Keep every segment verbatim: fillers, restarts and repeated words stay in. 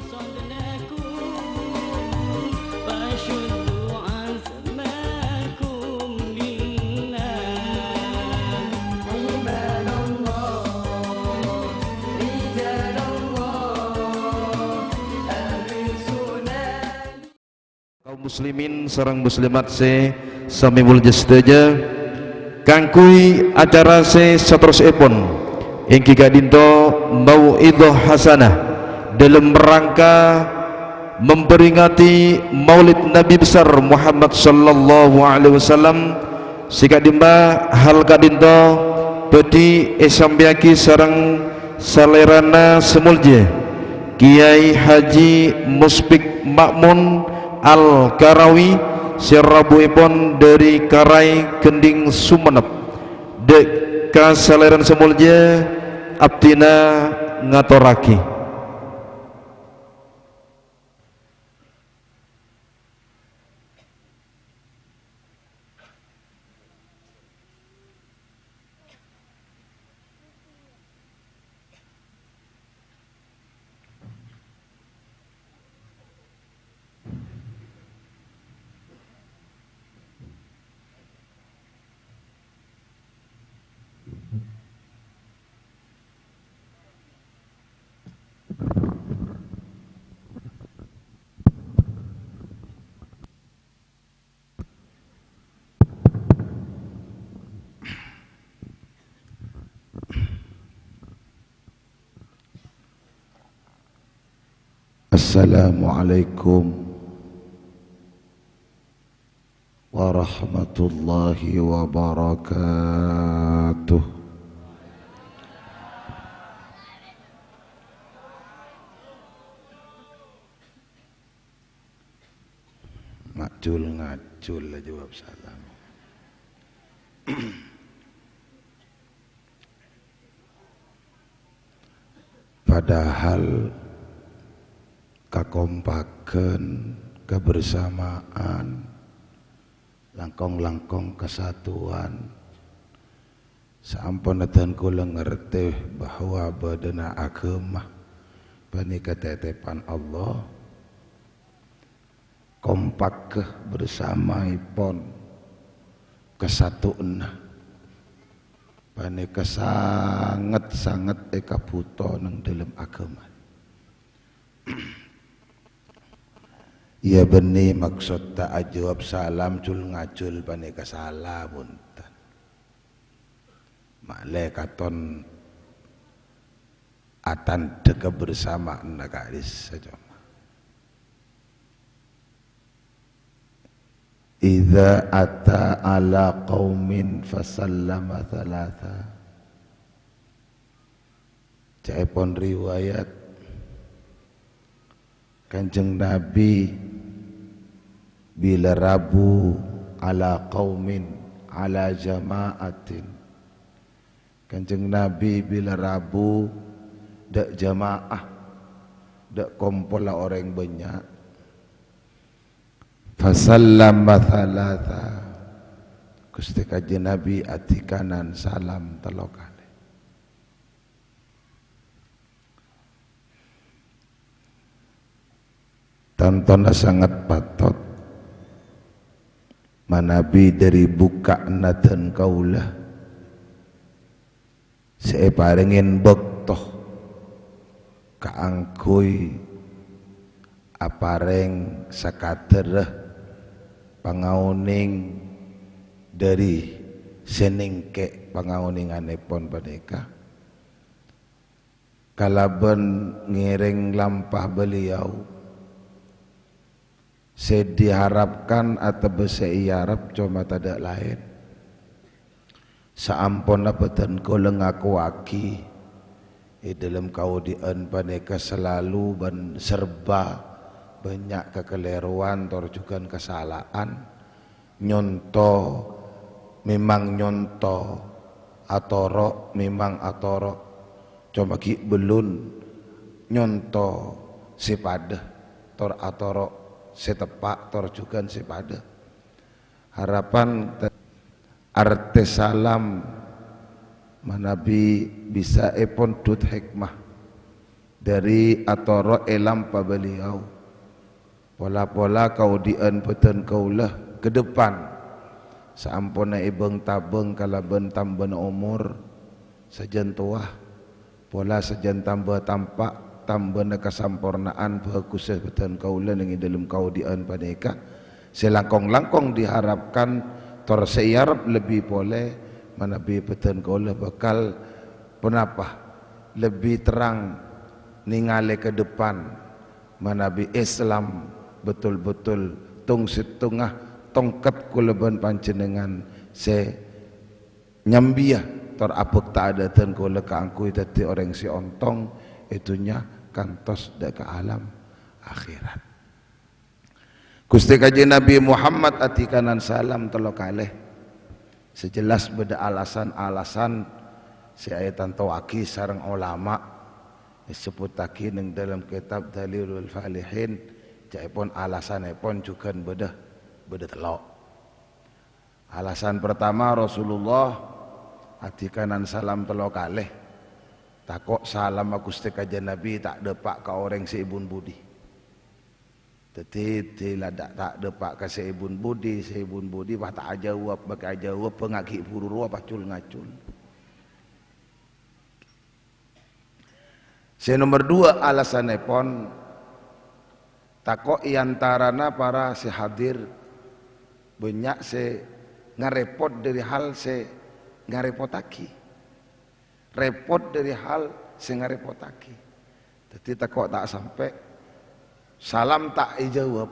Kaum muslimin sareng muslimat sè samè molja sadhâjâ, kaangghuy acara sè saterrossèpon, èngghi ka'dinto mau'idhah hasanah dâlem rangka memperingati Maulid Nabi Besar Muhammad sallallahu alaihi wasallam, sè ka'dimma hal ka'dinto bhâdhi èsampèyaghi sareng salèrana sè molja, Kyai Haji Muspik Ma'mun Al-Karawi, sè rabuèpon dâri Karai Gendhing Sumenep. Dâ' ka salèrana sè molja, abdhina ngatorraghi. Assalamualaikum warahmatullahi wabarakatuh. Ngajul-ngajul la jawab salam. Padahal kakompakan, kebersamaan, langkong-langkong kesatuan, saamponna dân kaulâ ngartè bahwa bâdâna aghâma panèka tètèpan Allah. Kompakka bersamaèpon, kasatowanna panèka sanget-sanget èkabhuto neng dâlem aghâma. Iyâ bânnè, maksod ta' ajâwâb salam jul-ngajul panèka sala, bhunten. Ma'lè katon atandhâ kabersamaanna ka'dhissa', coma. Idza ata ala qaumin fasallama thalatha. Ca'èpon riwayat, Kanjeng Nabi bilâ rabu ala qaumin, ala jama'atin. Kanjeng Nabi bilâ rabu dâ' jama'ah, dâ' kompolla orèng bânnya'. Fasallama thalatha. Ghustè Kanjeng Nabi adhikanan salam tello kalè. Tantona sanget patot manabi dâri bukka'na dân kaulâ sè èparèngè bâkto kaangghuy aparèng sakadârrâ pangaonèng dâri sè nèngkè' pangaonèngannèpon panèka. Kalabân ngèrèng lampa beliau, sè diharapkan atabâ sè èarep coma tadâ' laèn. Saamponna bâdân kaulâ ngakowaghi, è dâlem kaodi'ân panèka salalu bân serba bânnya' kakalèrowan tor jhughân kasala'an. Nyonto, memang nyonto, atoro', memang atoro', coma ghi' bellun nyonto sè padâ, tor atoro' sè teppa', tor jhughân sè padâ. Harapan te-, artè salam manabi bisa èpondhut hèkmah. Dhâri atoro' èlampa beliau, pola-pola kaodi'ân bhâdhân kaulâ ka depan, saamponna èbâng-tabâng kalabân tambâna omor, sajân towa, pola sajân tamba tampa', tambâna kasamporna'an bhâghussâ bhâdhân kaulâ neng è dhâlem kaodi'ân panèka, sè langkong-langkong diharapkan, tor sè èarep lebbi polè, manabi bhâdhân kaulâ bhâkal ponapa? Lebbi terrang nèngalè ka depan, manabi Islam betul-betul tong-settongnga tongket kaulâ bân panjhennengngan sè nyambiyâ tor abhâkta adâdhân kaulâ kaangghuy dhâddhi orèng sè ontong è dhunnya kantos dâ' ka alam akhèrat. Ghustè Kanjeng Nabi Muhammad adhikanan salam tello kalè. Sè jelas bâdâ alasan-alasan sè ètantowaghi sareng olama, èsebbhuttaghi neng dhâlem kètab Dalilul Falihin, ca'èpon alasanèpon jhughân bâdâ, bâdâ tello'. Alasan pertama, Rasulullah adhikanan salam tello kalè. Tako' salamma Ghustè Kanjeng Nabi ta' dâpa' ka orèng sè è bun-budi. Dhâddhi, dâlâdâ' ta' dâpa' ka sè è bun-budi, sè è bun-budi pas ta' ajâwâb, makè ajâwâb bângaghi buru rowa pas cul-ngacul. Sè nomer duwâ', alasanèpon, tako' è antarana para sè hadir bânnya' sè ngarèpot dhâri hal sè ngarèpottaghi. Rèpot dhâri hal sè ngarèpottaghi. Dhâddhi tako' ta' sampè' salam ta' èjâwâb.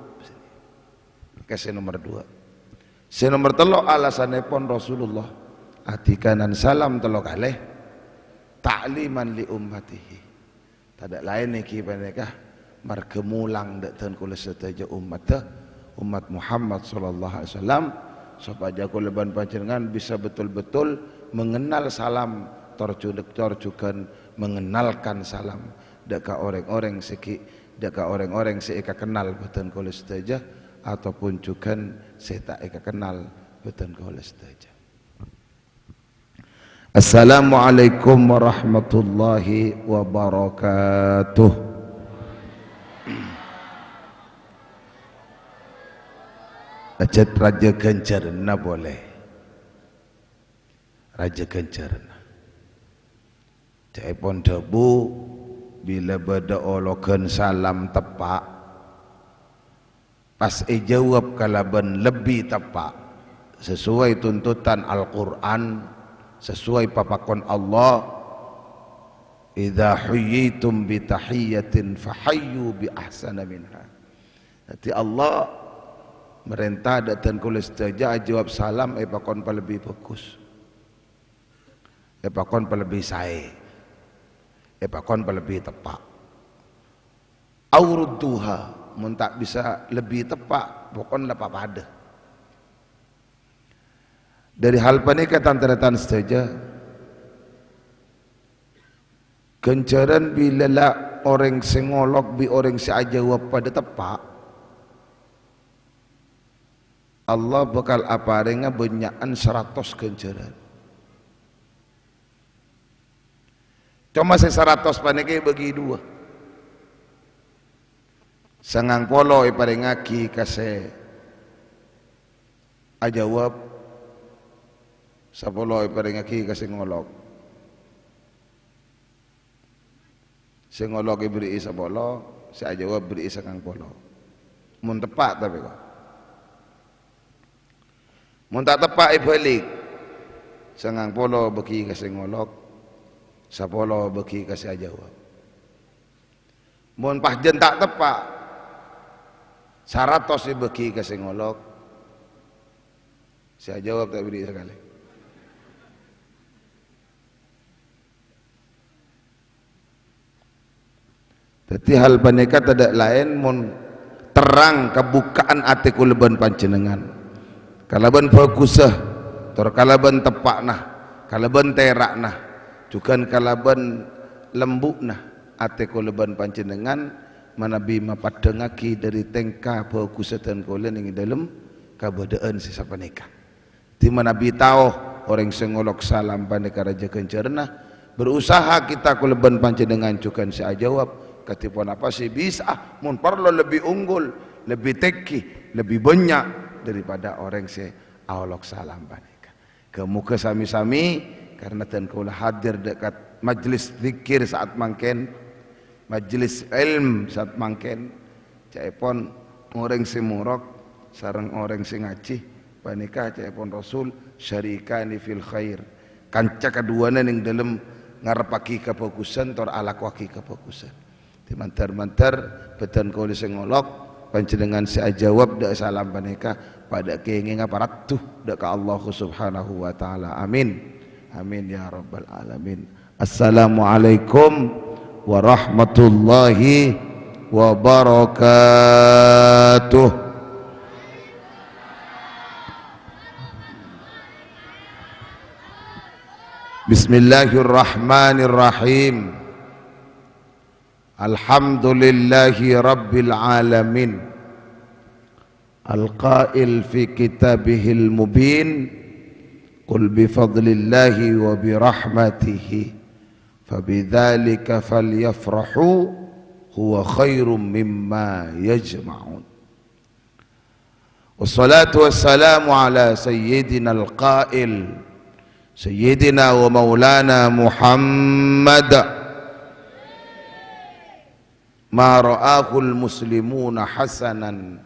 Kè sè nomer duwâ'. Sè nomer tello', alasanèpon Rasulullah adhikanan salam tello kalè, ta'liman li ummatihi. Tadâ' laèn èngghi panèka marghâ molang dâ' dhân kaulâ sadhâjâ ommaddhâ, ommat Muhammad sallallahu alaihi wasallam, sopajâ kaulâ bân panjhennengngan bisa betul-betul mengenal salam, tor jhu-, tor jhughân mengenalkan salam dâ' ka orèng-orèng sè ghi', dâ' ka orèng-orèng sè èkakennal bhâdhân kaulâ sadhâjâ, ataupun jhughân sè ta' èkakennal bhâdhân kaulâ sadhâjâ. Assalamualaikum warahmatullahi wabarakatuh. Ajhât rajâ ghânjhârânna polè. Rajâ ghânjhârânna. Ca'èpon dhâbu, bilâ bâdâ ologhân salam teppa', pas èjâwâb kalabân lebbi teppa', sesuai tuntutan Al-Qur'an, sesuai papakon Allah, "Idza huyyitum bi tahiyyatin fahayyu bi ahsana minha." Dhâddhi Allah marènta dâ' dhân kaulâ sadhâjâ ajâwâb salam èpakon palebbi bhâghus. Èpakon palebbi saè. Èpakon palebbi teppa'. Au rudduha, mon ta' bisa lebbi teppa', pokon la papadâ. Dhâri hal panèka, tan-tarètan sadhâjâ, ghânjhârân bilâ la orèng sè ngolok bi' orèng sè ajâwâb padâ teppa', Allah bhâkal aparènga bânnya'an saratos ghânjhârân. Coma sè saratos panèka èbâgi dhuwâ'. Sangang polo èparèngaghi ka sè ajâwâb, sapolo èparèngaghi ka sè ngolok. Sè ngolok èberri'i sapolo, sè ajâwâb berri'i sangang polo. Mon teppa' tapè, ko'. Mon ta' teppa' èbâlik, sangang polo bâgi ka sè ngolok, sapolo bâgi ka sè ajâwâb. Mon pas jân ta' teppa', saratos èbâgi ka sè ngolok, sè ajâwâb ta' èberri'i sakalè. Dhâddhi, hal panèka tadâ' laèn mon terrang kabukka'an atè kaulâ bân panjhennengngan. Kalabân bhâghussâ, tor kalabân teppa'na, kalabân tera'na, jhughân kalabân lembu'na atè kaulâ bân panjhennengngan manabi mapaddhângaghi dhâri tèngka bhâghussâ dhân kaulâ neng è dhâlem kabâdâ'ân sè sapanèka. Dhimma Nabi tao orèng sè ngolok salam panèka rajâ ghânjhârânna, Berusaha kita kalabân panjhennengngan jhughân sè ajâwâb, kadhi ponapa sè bisa'a, mon parlo lebbi unggul, lebbi tèngghi, lebbi bânnya' daripada orèng sè aolok salam panèka. Ghâ-, moghâ sami-sami, karna dân kaulâ hadir dâ' ka majlis dzikir sa'at mangkèn, majlis ilm sa'at mangkèn, ca'èpon orèng sè morok sareng orèng sè ngajhi, panèka ca'èpon Rasul, "Syarikani fil khair." Kanca kaduwâna neng dâlem ngarebbhâghi kabhâghusân tor alakowaghi kabhâghusân. Dhi mandhâr-mandhâr bhâdhân kaulâ sè ngolok, panjhennengngan sè ajâwâb dâ' salam panèka padâ kèngènga paraddhu dâ' ka Allah Subhanahu wa Ta'ala. Amin. Amin ya rabbal alamin. Assalamualaikum warahmatullahi wabarakatuh. Bismillahirrahmanirrahim. Alhamdulillahi rabbil alamin. Al-qail fi kitabihil mubin, "Qul bi fadlillahi wa bi rahmatihi, fa bidzalika falyafrahu, huwa khairum mimma yajma'un." Wassalatu wassalamu ala sayyidina al-qail, sayyidina wa maulana Muhammad. "Ma ra'ahul muslimuna hasanan,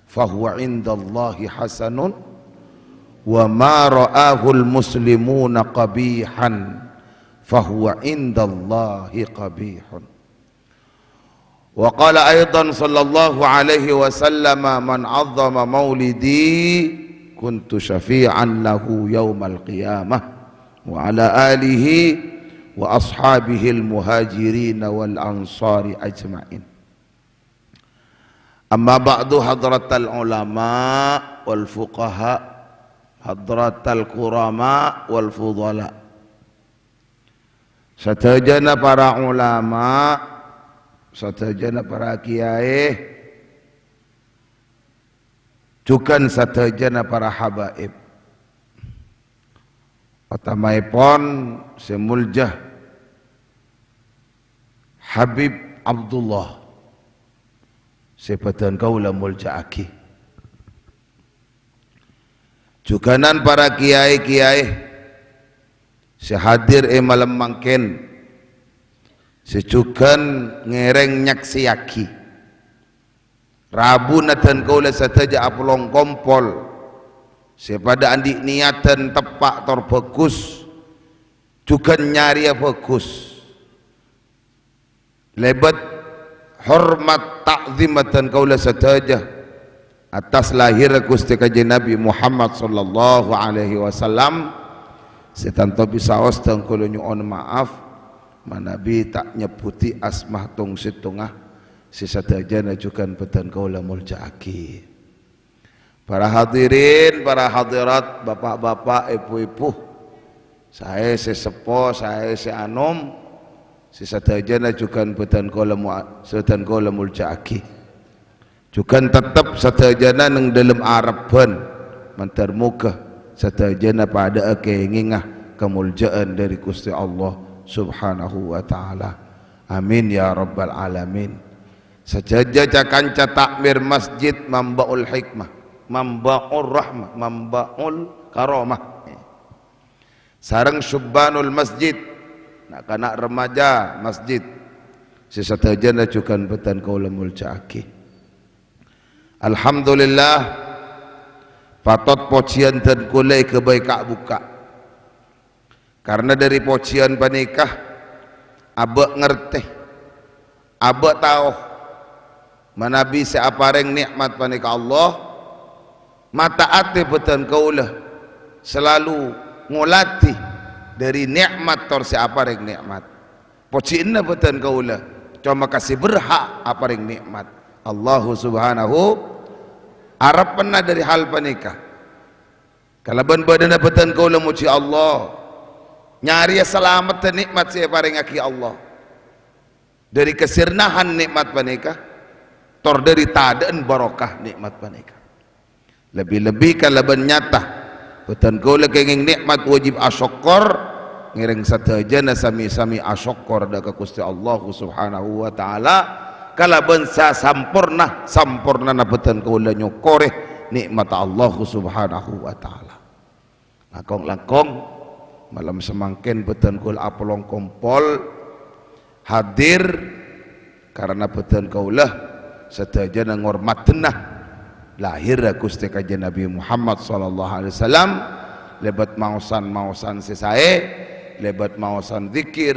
fahuwa indallahi hasanun, wa ma ra'ahul muslimuna qabihan, fahuwa indallahi qabihun." Wa qala aidan sallallahu alaihi wasallam, "Man 'azzama maulidi, kuntu syafi'an lahu yaumal qiyamah." Wa ala alihi wa ashabihil muhajirin wal ansari ajma'in. Amma ba'du, hadratal ulama wal fuqaha, hadratal kurama wal fudala. Sadhâjâna para ulama, sadhâjâna para kiyaè, jhughân sadhâjâna para habaib. Otamaèpon sè molja Habib Abdullah sè bhâdhân kaulâ molja'aghi. Jhughânan para kiyaè-kiyaè sè hadir è malem mangkèn, sè jhughân ngèrèng nyaksèyaghi. Rabuna dân kaulâ sadhâjâ apolong kompol, sè padâ andi' niyaddhân teppa' tor bhâghus, jhughân nyarèya bhâghus. Lèbât hormat ta'zim dân kaulâ sadhâjâ attas lahèrra Ghustè Kanjeng Nabi Muhammad sallallahu alaihi wasallam, sè tanto bisaos dân kaulâ nyo'on ma'af manabi ta' nyebbhuti asma tong-settonga sè sadhâjâna jhughân bhâdhân kaulâ molja'aghi. Para hadirin, para hadirat, bapa'-bapa', èbhu-èbhu, saè sè seppo, saè sè anom, sè sadhâjâna jhughân bhâdhân kaulâ mo-, bhâdhân kaulâ molja'aghi. Jhughân tettep sadhâjâna neng dâlem arebbhân, mandhâr moghâ sadhâjâna padâ'â kèngènga kamolja'an dâri Ghustè Allah Subhanahu wa Ta'ala. Amin ya rabbal alamin. Sadhâjâ ca-kanca takmir masjid Mambaul Hikmah, Mambaur Rahmah, Mambaul Karomah, sareng syubbanul masjid, na'-kana' remaja masjid, sè sadhâjâna jhughân bhâdhân kaulâ molja'aghi. Alhamdulillah, patot pojhiyân dân kaulâ èghâbây ka'-bukka'. Karna dâri pojhiyân panèka, abâ' ngartè, abâ' tao manabi sè aparèng nè'mat panèka Allah, mata atè bhâdhân kaulâ salalu ngoladhi dâri nè'mat tor sè aparèng nè'mat. Pojhiyânna bhâdhân kaulâ coma ka sè berhak aparèng nè'mat, Allahu Subhanahu. Arebbhânna dâri hal panèka, kalabân bâdâna bhâdhân kaulâ mojhi Allah, nyarèya salameddhâ nè'mat sè èparèngaghi Allah. Dâri kasirnahan nè'mat panèka, tor dâri tadâ'ân barokah nè'mat panèka. Lebbi-lebbi kalabân nyata, bhâdhân kaulâ kèngèng nè'mat wajib asokkor, Ngèrèng sadhâjâna sami-sami asokkor dâ' ka Ghustè Allah Subhanahu wa Ta'ala kalabân sasamporna-sampornana bhâdhân kaulâ nyokorè nè'matta Allah Subhanahu wa Ta'ala. Langkong-langkong, malem samangkèn bhâdhân kaulâ apolong kompol hadir karana bhâdhân kaulâ sadhâjâna ngormadhâna lahèrra Ghustè Kanjeng Nabi Muhammad sallallahu alaihi wasallam, lèbât maosan-maosan sè saè, lèbât maosan dzikir,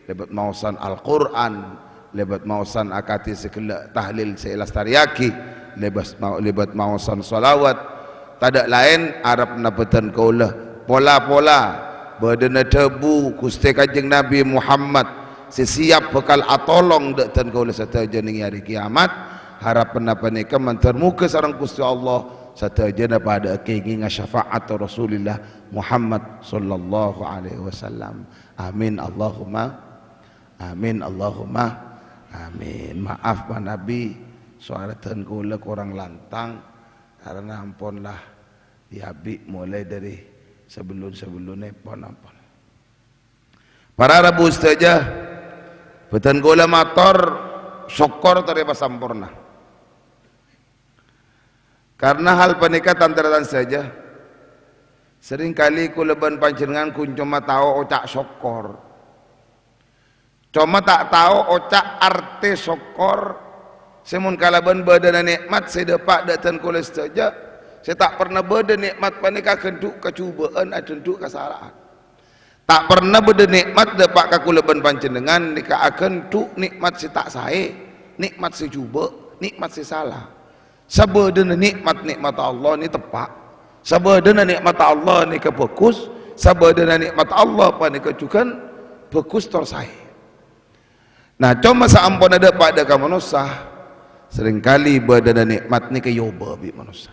lèbât maosan Al-Qur'an, lèbât maosan akadhi sè ghellâ' tahlil sè èlastarèyaghi, lèbât mao-, lèbât maosan shalawat. Tadâ' laèn, arepna bhâdhân kaulâ pola-pola bâdâna dhâbu Ghustè Kanjeng Nabi Muhammad sè siap bhâkal atolong dâ' dhân kaulâ sadhâjâ neng è arè kiyamat. Harapanna panèka mandhâr moghâ sareng Ghustè Allah sadhâjâna padâ akèngènga syafa'at Rasulillah Muhammad sallallahu alaihi wasallam. Amin, Allahumma amin, Allahumma amin. Maaf manabi sowara dhân kaulâ korang lantang, karana ampon la èabi' molaè dâri sabellun-sabellunna, pon ampon. Para rabu sadhâjâ, bhâdhân kaulâ mator sokkor torè pasamporna. Karana hal panèka, tan-tarètan sadhâjâ, serrèngkalè kaulâ bân panjhennengngan ghun coma tao oca' sokkor. Coma ta' tao oca' artè sokkor sè mon kalabân bâdâna nè'mat sè èdâpa' dâ' dhân kaulâ sadhâjâ, sè ta' perna bâdâ nè'mat panèka aghândhu' kajhubâ'ân, aghândhu' kasala'an. Ta' perna bâdâ nè'mat dâpa' ka kaulâ bân panjhennengngan nèka aghândhu' nè'mat sè ta' saè, nè'mat sè jhubâ', nè'mat sè sala. Sabâdâna nè'mat-nè'matta Allah nè teppa'. Sabâdâna nè'matta Allah nèka bhâghus. Sabâdâna nè'matta Allah panèka jhughân bhâghus tor saè. Nah, coma saamponna dâpa' dâ' ka manossa, serrèngkalè bâdâna nè'mat nèka èobâ bi' manossa.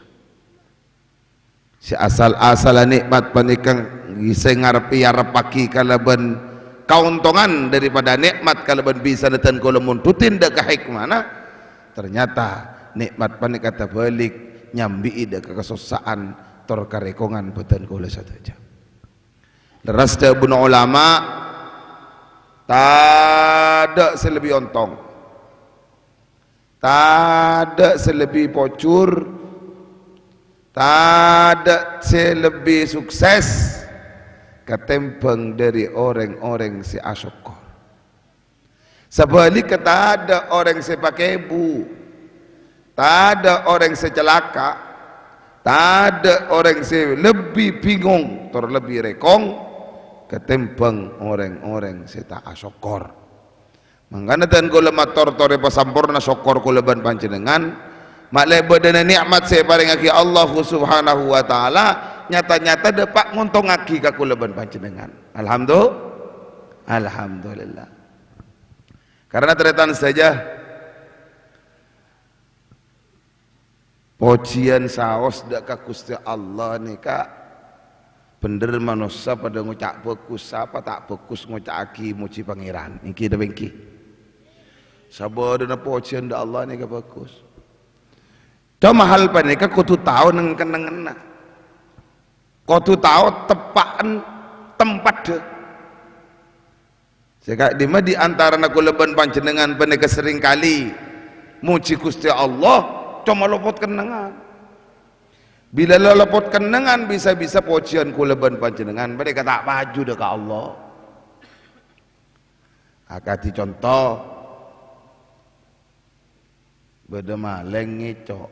Sè asal-asalla nè'mat panèka sè ngarep-, èarebbhâghi kalabân kaontongan daripada nè'mat kalabân bisana dhân kaulâ mondhutin dâ' ka hèkmana, ternyata nè'mat panèka tabâlik nyambi'i dâ' ka kasossa'an tor karèkongan bhâdhân kaulâ sadhâjâ. Lerres dhâbuna olama, tadâ' sè lebbi ontong. Tadâ' sè lebbi pojhur, tadâ' sè lebbi sukses katèmbhâng dâri orèng-orèng sè asokkor. Sabhâligghâ, tadâ' orèng sè pakèbu, tadâ' orèng sè calaka', tadâ' orèng sè lebbi bingong tor lebbi rèkong katèmbhâng orèng-orèng sè ta' asokkor. Mangkana dhân kaulâ mator torè pasamporna sokkor kaulâ bân panjhennengngan, ma' lè bâdâna nè'mat sè èparèngaghi Allah Subhanahu wa Ta'ala, nyata-nyata dâpa' ngontongngaghi ka kaulâ bân panjhennengngan. Alhamdu-, Alhamdulillah. Karana tarètan sadhâjâ, pojhiyân saos dâ' ka Ghustè Allah nèka bhendher manossa padâ ngoca' bhâghus, sapa ta' bhâghus ngoca'aghi mojhi Pangèran? Èngghi napa èngghi? Sabâdâna pojhiyân dâ' Allah nèka bhâghus. Coma hal panèka kodhu tao neng-kennengnganna. Kodhu tao teppa'en tempaddhâ. Sè ka'dimma è antarana kaulâ bân panjhennengngan panèka serrèngkalè mojhi Ghustè Allah, coma lopot kennengngan. Bilâ la lopot kennengngan, bisa-bisa pojhiyân kaulâ bân panjhennengngan panèka ta' paju dâ' ka Allah. Akadhi conto, bâdâ malèng ngèco'.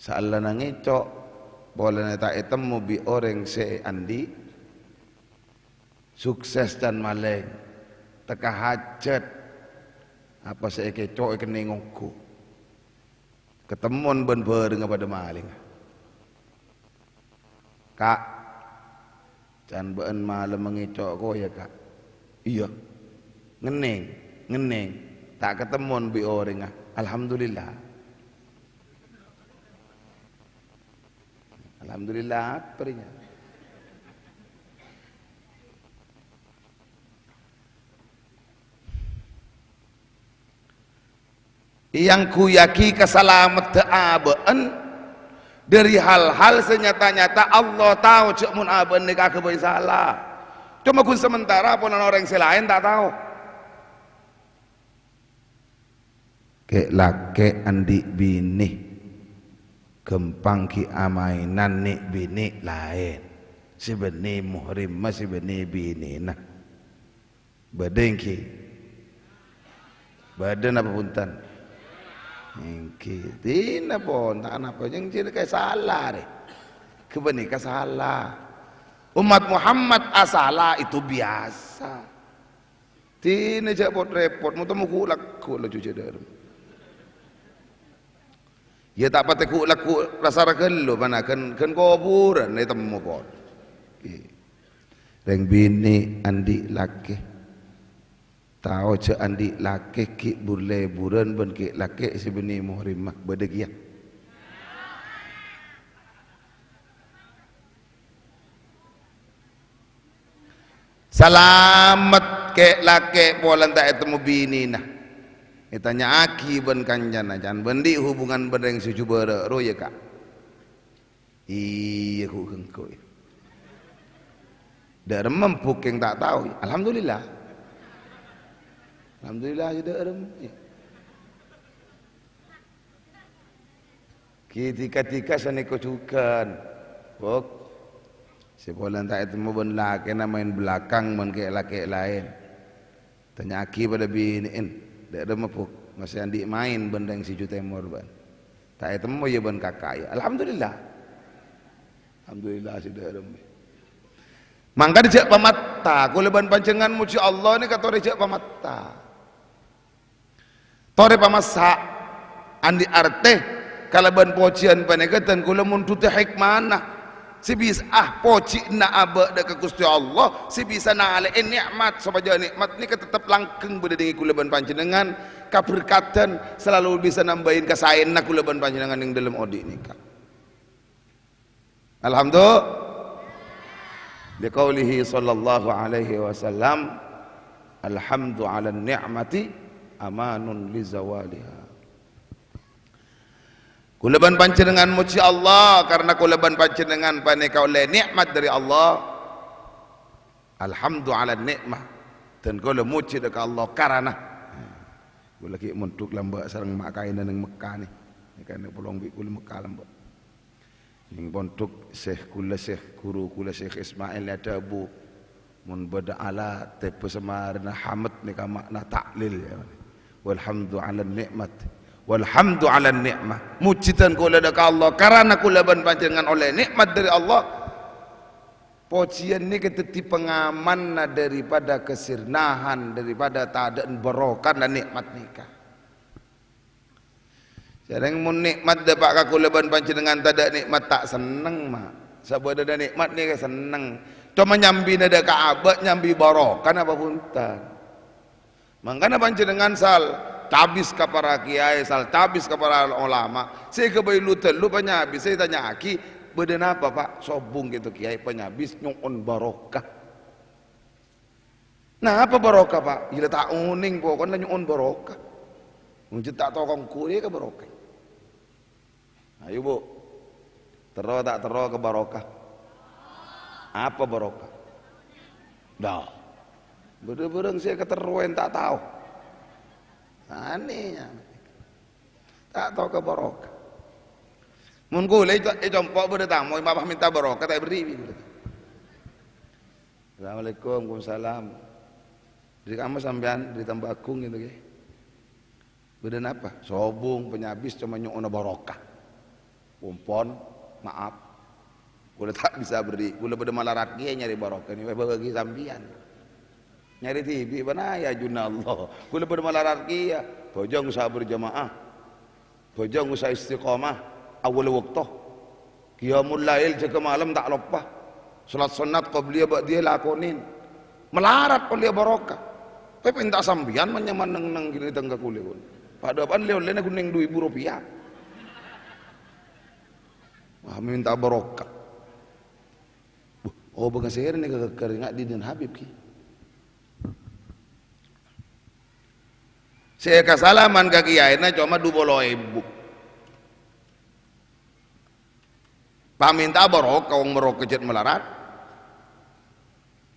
Saellana ngèco', polana ta' ètemmo bi' orèng sè andi', sukses can malèng, tekka hajhât, apa sè èkèco'è kennèng ongghu. Katemmon bân bhârengnga padâ malèngnga. "Ka', can bâ'ân malem ngèco' ko, yâ, Ka'?" "Iyâ." "Ngennèng?" "Ngennèng. Ta' katemmon bi' orèngnga." "Alhamdulillah." Alhamdulillah, apa rèya? Èangghuyyaghi kasalameddhâ abâ'ân, Dhâri hal-hal sè nyata-nyata Allah tao jhâ' mon abâ'na nèka aghâbây sala. Coma ghun sementara polana orèng sè laèn ta' tao. Kè'-lakè' andi' binè, ghâmpang ghi' amaènan nè'-binè' laèn. Sè bânnè muhrimma, sè bânnè binèna. Bâdâ èngghi? Bâdâ napa bhunten? Èngghi. Dinah pon, ta' napa, yang jârèya sala, rè. Ghâpanèka sala. Umat Muhammad asala itu biasa. Dinah jhâ' pot-rèpot, mo-, tamo ghu'-, lagghu' laju jhâ' dhârem. Iyâ, ta' patè ghu'-, lagghu' rassa raghellu, pana ghân, ghân kobhurân ètemmo pon. Ghi. Rèng binè' andi' lakè. Tao jhâ' andi' lakè ghi' bur-lèburân bân kè'-lakè' sè bânnè muhrimma. Bâdâ kèya. Salamet kè'-lakè' polana ta' ètemmo binèna. Ètanya'aghi bân kancana, "Can bâ'na andi' hubungan bân rèng sè jhubârâ' rowa, yâ, Ka'?" "Iyâ, ghu', ghu'." "Dâ'remma, Bu', kèng ta' tao?" "Alhamdulillah. Alhamdulillah, yâ, dâ'remma." Ghi dhika-dhika sanèka jhughân, Bu'. Sè polana ta' ètemmo bân lakèna maèn belakang bân kè'-lakè' laèn. Tanya'aghi padâ binè'en, "Dâ'remma, Bu', masè andi' maèn bân rèng sè jhu tèmor bâ'na? Ta' ètemmo, yâ, bân kaka', yâ?" "Alhamdulillah. Alhamdulillah, sè dâ'remma." Mangkana jhâ' pamatta, kaulâ bân panjhennengngan mojhi Allah nèka torè jhâ' pamatta. Torè pamassa', andi' artè kalabân pojhiyân panèka dân kaulâ mondhudhâ hikmana sè bisa, ah, pojhina abâ' dâ' ka Ghustè Allah sè bisa nalè'è nè'mat sopajâ nè'mat nèka tettep langgheng bâdâ dângè kaulâ bân panjhennengngan, kaberkadhân salalu bisa nambâi kasaèyanna kaulâ bân panjhennengngan neng dâlem odi' nèka. Alhamdu-, liqaulihi sallallahu alaihi wasallam, "Alhamdu 'alan ni'mati amanun li zawaliha." Kaulâ bân panjhennengngan mojhi Allah, karna kaulâ bân panjhennengngan panèka ollè nè'mat dâri Allah. "Alhamdu 'alan ni'mah." Dân kaulâ mojhi dâ' ka Allah karana kaulâ ghi' mondhuk lambâ' sareng ma' kaèna neng Mekka nè. Nèka nè polong bi' kaulâ Mekka lambâ'. Neng pondhuk Syekh kaulâ, Syekh ghuru kaulâ, Syekh Ismail adhâbu, "Mon bâdâ ala tèbâ samarèna hamd nèka ma'na ta'lil, yâ. Walhamdu 'alan ni'mat. Walhamdu 'alan ni'mah." Mojhi dân kaulâ dâ' ka Allah, karana kaulâ bân panjhennengngan ollè nè'mat dâri Allah. Pojhiyân nèka dhâddhi pangamanna dâripada kasirnahan, dâripada tadâ'ân barokana nè'mat nèka. Jhâreng mon nè'mat dâpa' ka kaulâ bân panjhennengngan tadâ' nè'mat ta' senneng, ma'. Sabâdâna nè'mat nèka senneng. Coma nyambina dâ' ka abâ' nyambi barokana apa bhunten. Mangkana panjhennengngan sal cabis ka para kiai, sal cabis ka para olama. Sè èghâbây lu-tellu panyabis, sè ètanya'aghi, "Bâdâ napa, Pa'?" "Sobung ghâto, Kiai, panyabis nyo'on barokah." "Napa barokah, Pa'?" "Iyâ la ta' onèng, pokokna nyo'on barokah." Wong jhâ' ta' tao kongko rèya ka barokah. Ayo, Bu'. Terro ta' terro ka barokah? Apa barokah? Dah. Bâdâ bârâng sè katerroèn ta' tao. Anèh, ya. Ta' tao ka barokah. Mon kaulâ èco-, ècompo' bâdâ tamoy, mapa mènta barokah, ta' èberri' bi' kaulâ. "Assalamualaikum." "Waalaikumsalam." "Dâri kamma sampèyan?" "Dâri Tembaggung," ghâto, ghi. "Bâdâ napa?" "Sobung panyabis, coma nyo'ona barokah." "Pon-pon, maaf. Kaulâ ta' bisa berri'. Kaulâ bâdâ malarat kèya nyarè barokah nèka, bâgi sampèyan. Nyarè dhibi', bâna, ya, ajunna Allah. Kaulâ bâdâ malarat kèya. Bhâjâng usaha berjamaah. Bhâjâng usaha istiqomah. Awwal waktu. Qiyamul lail, jâgâ malem ta' loppa. Salat sunnat qabliyah ba'diyah lakonè. Malarat ollè barokah. Tapè pènta sampèyan manyamana neng-neng ghini tengka kaulâ, pon. Padâ apaan lè-ollèna ghun neng du èbu ropèya. Wah, mènta barokah. Buh, obângnga sèrè nèka ghâgghâr, ènga' dinèn Habib, ghi. Sè èkasalaman ka kiyaèna coma du polo èbu. Pamènta'a barokah, wong barokah jhât malarat.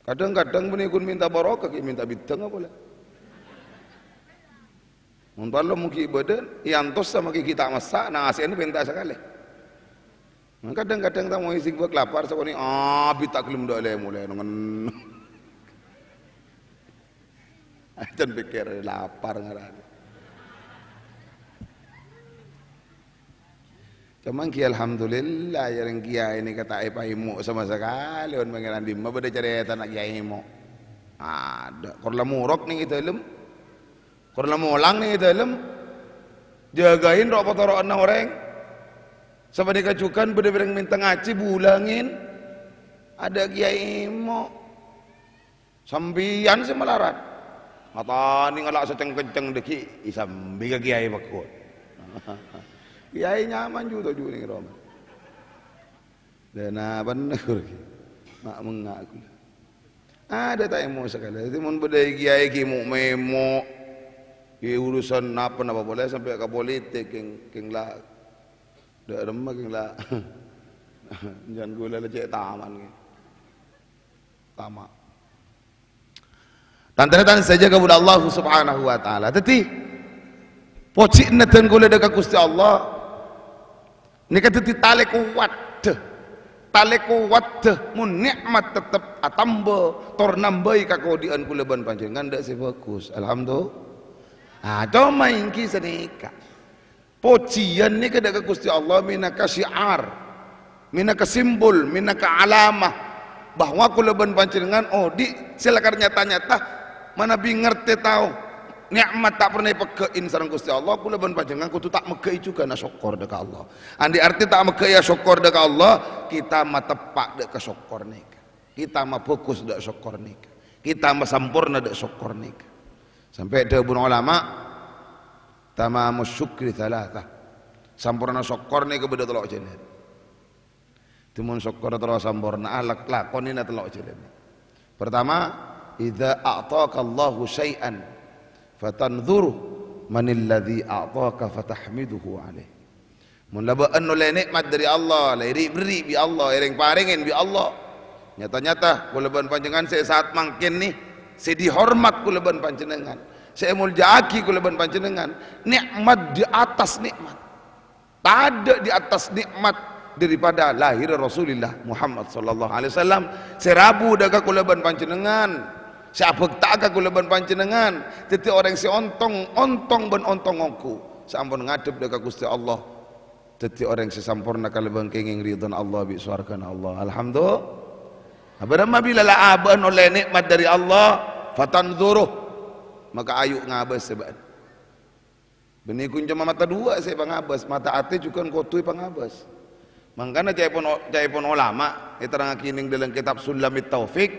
Kadhâng-kadhâng bânnè ghun mènta barokah, ghi' mènta bidângnga polè. Mon parlo mon ghi' bâdâ, èantos sama ghi' ta' massa', na asèna pènta sakalè. Kadhâng-kadhâng tamoy sè bâk lapar, sakonè', "Ah, bi' ta' ghellem dâ' lè-molè, nongen." Ajân pèkkèr lapar ngarana. Coma ghi' alhamdulillah, ya rèng kiyaè nèka ta' èpaèmo' sama sakalè, mon Pangèran dimma bâdâ carètana kiyaè èmo'. Adâ', kor la morok nèng è dâlem. Kor la molang nèng è dâlem. Jâgâi ro'-potoro'anna orèng. Sapanèka jhughân bâdâ orèng mènta ngajhi, bulângin. Adâ' kiyaè èmo'. Sampèyan sè malarat. Matana ngala' saceng-kenceng dâggi', èsambi ka kiyaè pagghun. Kiyaè nyaman ju toju' nèng roma. Dâna bhender ghi. Ma' mengnga' ghulâ. Adâ' ta' èmo' sakalè. Dhâddhi mon bâdâ kiyaè ghi' mo'-mèmo'. Ghi' urusan napa-napa polè sampè' ka politik, kèng, kèng la. Dâ' remma kèng la. Jân ghulâ la cè' taman ghi. Tama'. Tan-tarètan sadhâjâ kaulâ Allah Subhanahu wa Ta'ala. Dhâddhi, pojhina dân kaulâ dâ' ka Ghustè Allah. Nèka dhâddhi talè kowatta. Talè kowatta mon nè'mat tettep atamba, tor nambâi kakodi'ân kaulâ bân panjhennengngan dâ' sè bhâghus. Alhamdulillah. Ah, coma èngghi sanèka. Pojhiyân nèka dâ' ka Ghustè Allah mènangka syiar, mènangka simbol, mènangka alamah bahwa kaulâ bân panjhennengngan odi' sè lakar nyata-nyata manabi ngartè tao nè'mat ta' parna èpegghâ'in sareng Ghustè Allah, kaulâ bân panjhennengngan kodhu ta' megghâ'i jhughân asokkor dâ' ka Allah. Andi' artè ta' megghâ'i asokkor dâ' ka Allah, kita mateppa' dâ' ka sokkor nèka. Kita mabhâghus dâ' sokkor nèka. Kita masamporna dâ' sokkor nèka. Sampè' dhâbuna ulama, "Tamamus syukri tsalatsa." Samporna sokkor nèka bâdâ tello' jhâlân. Dhimèn sokkor terro samporna, alak-, lakonèna tello' jhâlân. Pertama, "Idza a'takallahu syai'an fatanzuru manilladzi a'taka fatahmiduhu alaih." Mon la bâ'ân ollè nè'mat dâri Allah, la èri'-berri' bi' Allah, èrèng-parèngè bi' Allah. Nyata-nyata, kaulâ bân panjhennengngan sè saat mangkèn nè, sè dihormat kaulâ bân panjhennengngan, sè èmoljâ'aghi kaulâ bân panjhennengngan, nè'mat di atas nè'mat. Tadâ' di atas nè'mat daripada lahir Rasulullah Muhammad sallallahu alaihi wasallam, sè rabu dâ' ka kaulâ bân panjhennengngan, sè abhâkta'a ka kaulâ bân panjhennengngan, dhâddhi orèng sè ontong, ontong bân ontong ongghu, sè ampon ngadhep dâ' ka Ghustè Allah. Dhâddhi orèng sè samporna kalabân kèngèng ridhâna Allah bi' sowarghâna Allah. Alhamdulillah. Bârâmma bilâ la abâ'ân ollè nè'mat dâri Allah, fatanzuru. Maka ayu' ngabâs sè bâ'ân. Bânnè ghun coma mata duwâ' sè èpangabâs, mata atè jhughân kodhu èpangabâs. Mangkana ca'èpon, ca'èpon olama èterrangngaghi nèng dâlem kètab Sulamit Taufik,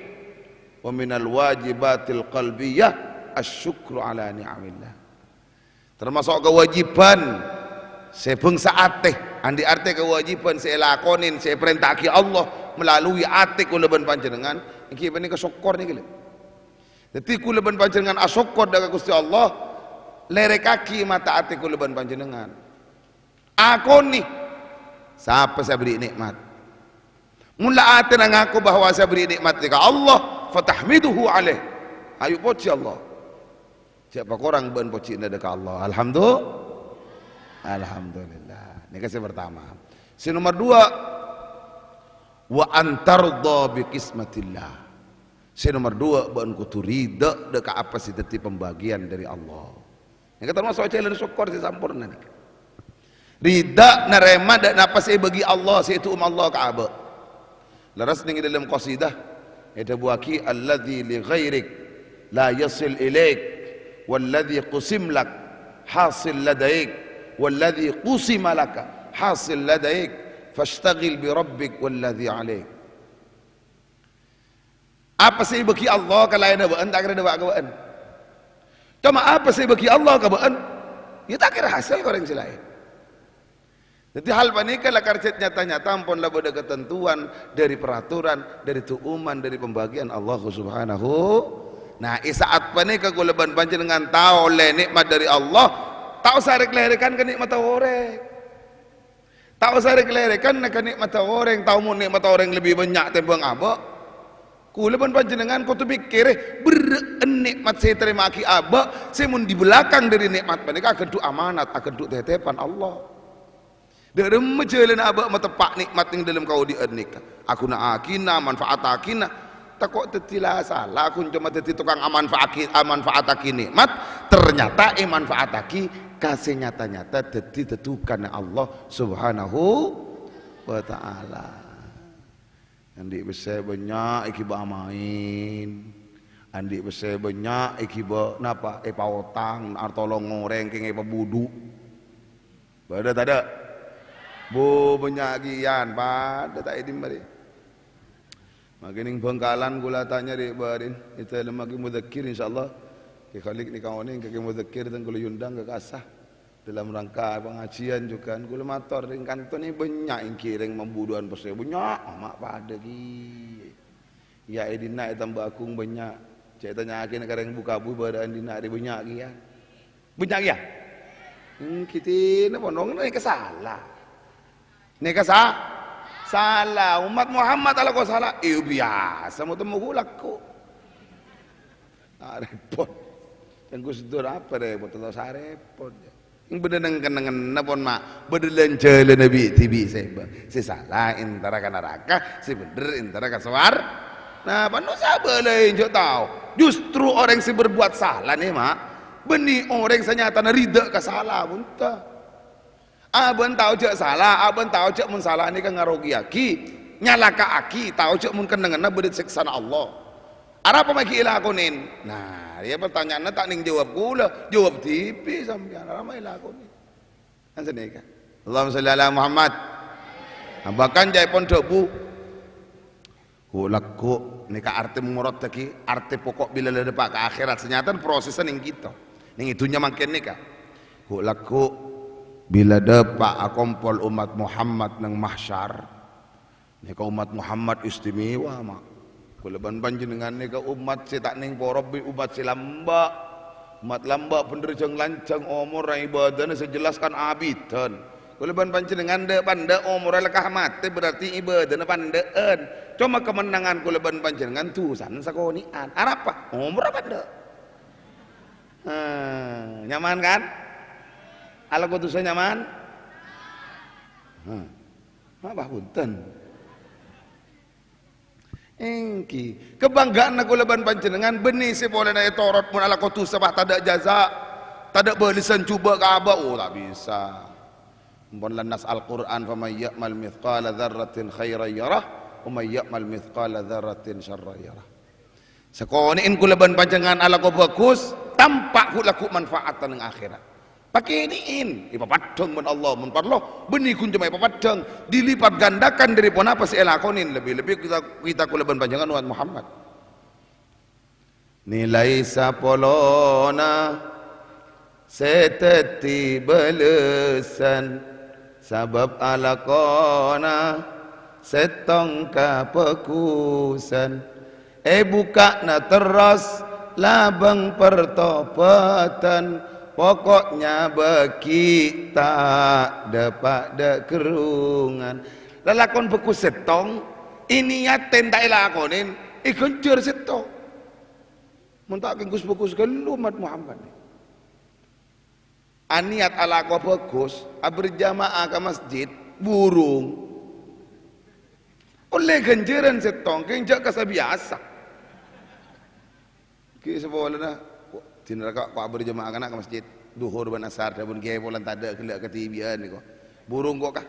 "Wa minal wajibatil qalbiyah asyukru ala ni'amillah." Tamaso' kawâjibhân sè bhângsa atè, andi' artè kawâjibhân sè èlakonè, sè èparènta'aghi Allah melalui atè kaulâ bân panjhennengngan, èngghi panèka sokkor nèka, lè. Dhâddhi, kaulâ bân panjhennengngan asokkor dâ' ka Ghustè Allah, lèrèkaghi mata atè kaulâ bân panjhennengngan. Akonè sapa sè aberri' nè'mat. Mon la atèna ngako bahwa sè aberri' nè'mat nèka Allah, fatahmiduhu alaih. Ayo pojhi Allah. Jhâ' pakorang bân pojhina dâ' ka Allah. Alhamdu-, Alhamdulillah. Nèka sè pertama. Sè nomer duwâ', "Wa antardha bi qismatillah." Sè nomer duwâ', bâ'ân kodhu ridha dâ' ka apa sè dhâddhi pambâgiyân dâri Allah. Nèka tamaso' jhâlân sokkor sè samporna nèka. Ridha narèma dâ' napa sè èbâgi Allah, sè èdhu'um Allah ka abâ'. Lerres nèng è dâlem qasidah èdhâbuwâghi, "Alladzi li ghairik la yasil ilaik, walladzi qusim lak hasil ladaik, walladzi qusima laka hasil ladaik, fastaghil bi rabbik walladzi alaik." Apa sè èbâgi Allah ka laènna bâ'ân, ta' kèra dâpa' ka bâ'ân. Coma apa sè èbâgi Allah ka bâ'ân, ya ta' kèra hasil ka orèng sè laèn. Dhâddhi, hal panèka lakar jhât nyata-nyata ampon la bâdâ katantowan dâri paraturan, dâri dhu'uman, dâri pambâgiyân Allah Subhanahu. Nah, è sa'at panèka kaulâ bân panjhennengngan tao ollè nè'mat dâri Allah, ta' osa rèk-lèrèkan ka nè'matta orèng. Ta' osa rèk-lèrèkan nèka nè'matta orèng, tao mon nè'matta orèng lebbi bânnya' tèmbhâng abâ'. Kaulâ bân panjhennengngan kodhu mèkkèrè, berrâ'ân nè'mat sè ètarèma'aghi abâ', sè mon di belakang dhâri nè'mat panèka aghândhu' amanat, aghândhu' tètèpan Allah. Dâ' remma jhâlânna abâ' mateppa' nè'mat neng dâlem kaodi'ân nèka? Aghuna'aghina, manfa'ataghina. Tako' dhâddhi la sala, ghun coma dhâddhi tokang amanfa'aghi-, amanfa'ataghiyâ nè'mat, ternyata èmanfa'ataghiyâ ka sè nyata-nyata dhâddhi dhâdukanna Allah Subhanahu wa Ta'ala. Andi' pèssè bânnya' èghibâ amaèn. Andi' pèssè bânnya' èghibâ napa? Èpaotang, artolong orèng kèng èpabudhu'. Bâdâ tadâ'? Bu, bânnya' kèyan, padâ ta' è dimma rè. Mangkèn neng Bhângkalan kaulâ tanya rè bârin, è dâlem Kè Mudzakir, insyaallah. Kè Khalid nèka onèng ka Kè Mudzakir, tang kaulâ èondang ka kassa. Dalam rangka pangajiân jhughân, kaulâ mator, rèng kanto nè bânnya' ènggi rèng mambudhu'ân pèssè, bânnya' ma' padâ kèya. Iyâ, è dinna' è Tamba Agung bânnya'. Cè' tanya'aghina ka rèng Bu-Kabu bârâ'ân dinna' rè bânnya' kèya. Bânnya' kèya? Ènggi dinna' pon nèka sala. Nèka sa-, sala. Ommat Muhammad alako sala. Iyâ, biyasa mo temmo ghu' lako. Ah, rèpot. Yang Gus Dur apa rèpot? Atau sarèpot, ya. Yang bener neng-kennengnganna pon ma'. Bâdâ lan-jhâlânna bi'-dhibi' sè bâ-, sè sala entara ka naraka, sè bhender entara ka sowar-, Nah, pon sabâ laèn jhâ' tao. Justru orèng sè berbuat sala nè, ma', bânnè orèng sè nyatana ridha ka sala, bhunta. Abâ'na tao jhâ' sala, abâ'na tao jhâ' mon sala nèka ngarogiyaghi, nyalaka'aghi, tao jhâ' mon kennengnganna bâdâ sèksana Allah. Arapa ma' ghi' èlakonè? Nah, rèya pertanyaanna ta' neng jawab kaulâ, jawab dhibi' sampèyan, arapa ma' èlakonè? Kan sanèka. Allahumma shalli ala Muhammad. Nah, bahkan ca'èpon dhâbu, ghu' lagghu' nèka artè moroddhâghi, artè pokok bilâ la dâpa' ka akhèrat. Sè nyatana prosèssa neng kèto. Neng è dhunnya mangkèn nèka. Ghu' lagghu' bilâ dâpa' akompol ommat Muhammad neng mahsyar. Nèka ommat Muhammad istimewa, ma'. Kaulâ bân panjhennengngan nèka ommat sè ta' neng porobbhi, ommat sè lambâ'. Ommat lambâ' bhender jhâng-lanjhâng omorra, ibâdâna sè jelas kan abidan. Kaulâ bân panjhennengngan dâ'-pandâ' omorra lèka matè, berarti ibâdâna pandâ'ân. Coma kamennangan kaulâ bân panjhennengngan dhusana sakonè'an. Arapa? Omorra pandâ'. Hah, nyaman kan? Alako dhusa nyaman? Hah. Apa bhunten? Ènggi, kabhângga'anna kaulâ bân panjhennengngan bânnè sè polana ètorot mon alako dhusa, pas tadâ' jaza, tadâ' bâlessan jhubâ' ka abâ', oh, ta' bisa. Ampon la nas Al-Qur'an, "Faman ya'mal mithqala dzarratin khairan yarah, wa man ya'mal mithqala dzarratin syarran yarah." Sakonè'èn kaulâ bân panjhennengngan alako bhâghus, tampa' ghu' lagghu' manfaatna neng akhèrat. Pakènè'èn, èpapeddhâng bân Allah, mon parlo, bânnè ghun coma èpapeddhâng, dilipat gandakan dâri ponapa sè èlakonè, lebbi-lebbi kita, kita kaulâ bân panjhennengngan ommat Muhammad. Nilai sapolona sè dhâddhi bâlessan, sabâb alakona sèttong kabhâghusân. È bukka'na terros labâng partobhâdhân, pokoknya bâghi ta' dâpa' dâ' ghârrungan. Lalakon bhâghus sèttong, èniyatè ta' èlakonè, èghânjhâr sèttong. Mon ta' kèng ghus-bhâghus ghâllu ommat Muhammad. Aniyat alako bhâghus, aberjamaah ka masjid, burung. Ollè ghânjhârân sèttong, kèng jhâ' kassa biyasa. Ghi' sapolana, kok dinara kok, kok aberjamaah kana' ka masjid, dhuhur bân asar, dhâbuna kèyaè polana tadâ' ghellâ' kadhibi'ân nèko. Burung kok, ka?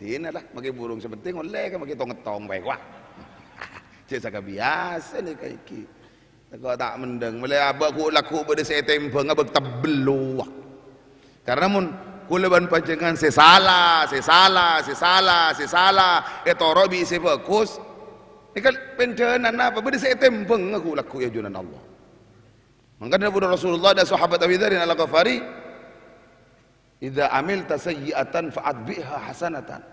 Dinala, makè burung sè pentèng ollè, ka, makè tong-èttong bhâi, wah. Jhâ' sakabiyasa nèka ghi'. Tako' ta' mendhâng, molaè abâ' ghu'-lagghu' bâdâ sè ètèmbhâng, abâ' tebbel, wah. Karna mon kaulâ bân panjhennengngan sè sala, sè sala, sè sala, sè sala, ètoro' bi' sè bhâghus, nèka pendhânan apa? Bâdâ sè ètèmbhâng ghu'-lagghu' è ajunanna Allah. Mangkana dhâbuna Rasulullah dâ' sahabat Abi Dzarrin Al-Ghifari, "Idza amilta sayyi'atan fa atbi'ha hasanatan."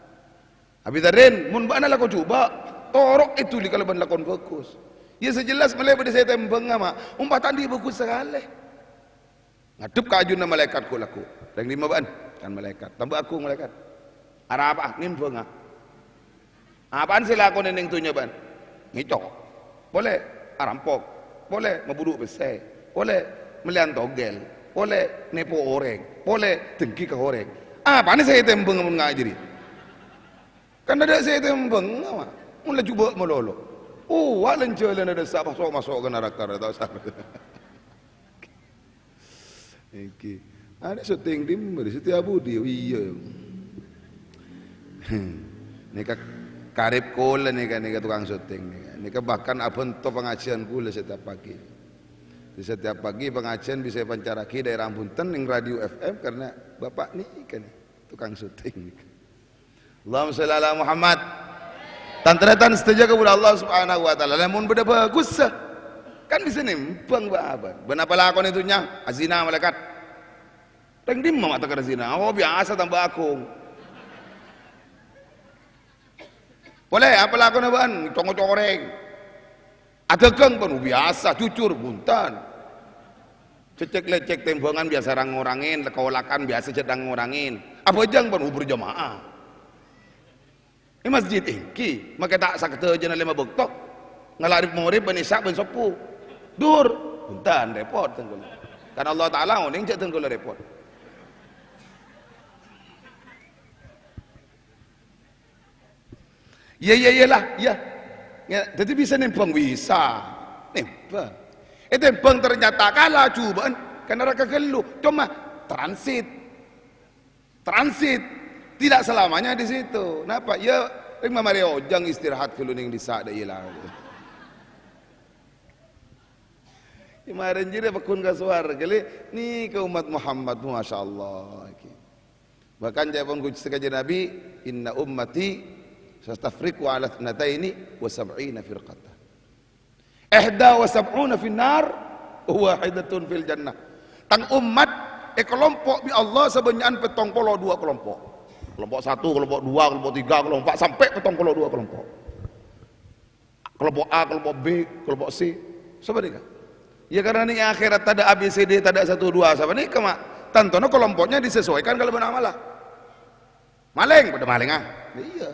Abi Dzarrin, mon bâ'na lako jhubâ', toro'è dhuli kalabân lakon bhâghus. Iyâ, sè jelas molaè bâdâ sè ètèmbhângnga, ma'. Ompa ta' andi' bhâghus sakalè. Ngadhep ka ajunanna malaèkat ghu'-lagghu'. Rèng dimma bâ'na? Kan malaèkat. Tamba agung malaèkat. Arapa'a? Nèmbhângnga. Apaan sè èlakonè neng dhunnya, bâ'ân? Ngèco'. Polè arampok. Polè maburu' pèssè. Polè mellèyan togel. Polè nèpo orèng. Polè dengki ka orèng. Apana sè ètèmbhâng mon nga' jârèya? Kan tadâ' sè ètèmbhâng, apa? Mon la jhubâ' malolo. Uwa' lan-jhâlânna dâ' sa' maso'-maso' ka naraka, ta' osa. Èngghi. Arè syuting dimma, di Setiabudi? Oh, iyâ. Nèka karib kaulâ nèka, nèka tokang syuting nèka. Nèka bahkan abhânto pangajiân kaulâ setiap pagi. Di setiap pagi pangajiân bisa èpancarraghi dâ' èrang bhunten neng Radio F M karena bapak nèka nè, tokang syuting nèka. Allahumma sholli ala Muhammad. Tan-tarètan sadhâjâ kaulâ Allah Subhanahu wa Ta'ala. Lamon bâdâ bhâghussa, kan bisa nèmbhâng bâ-abâ. Bân apa lakonè dhunnya? Azina, malaèkat. Rèng dimma ma' tèkèr zina? Oh, biyasa tamba aghung. Polè, apa lakonè bâ'ân? Congo-congo orèng. Adhâghâng pon biyasa, jujur, bhunten. Cècèk-lècèk tèmbhângan biyasa rang-orangèn, kolakan biyasa cè' rang-orangèn. Abhâjâng pon berjamaah. È masjid èngghi, makè ta' sakeddhâ jhâna lèma bâkto. Ngala' rèp-morèp bân isya' bân sobbhu. Dhuhur, bhunten, rèpot dhân kaulâ. Karena Allah Ta'ala onèng jhâ' dhân kaulâ rèpot. Iyâ, iyâ, iyâ lah, iyâ. Ya, dhâddhi bisa nèmbhâng, bisa. Nèmbhâng. Ètèmbhâng ternyata kala jhubâ'ân ka naraka ghâllu. Coma transit. Transit. Tidak selamanya di situ. Napa? Ya, rèng mamarè ojhâng istirahat ghâllu neng dissa' dâ' iyâ lah. Kèmarèn jârèya pagghun ka sowarghâ, lè. Nèka ommat Muhammad, masyaallah. Bahkan ca'èpon Gusti Kanjeng Nabi, "Inna ummati satafriqu ala tsnataini wa sab'ina firqatan. Ihda wa sab'una fin nar, wa wahidatun fil jannah." Tang ommat èkalompo' bi' Allah sabânnya'an pèttong polo duwâ' kalompo'. Kalompo' satu, kalompo' duwâ', kalompo' tiga, kalompo' empa', sampè' pèttong polo duwâ' kalompo'. Kalompo' A, kalompo' B, kalompo' C. Sapanèka. Ya, karena neng akhèrat tadâ' A B C D, tadâ' satu dua sapanèka, ma'. Tantona kalompo'nya disesuaikan kalabân amalla. Malèng, padâ malèngnga. Iyâ.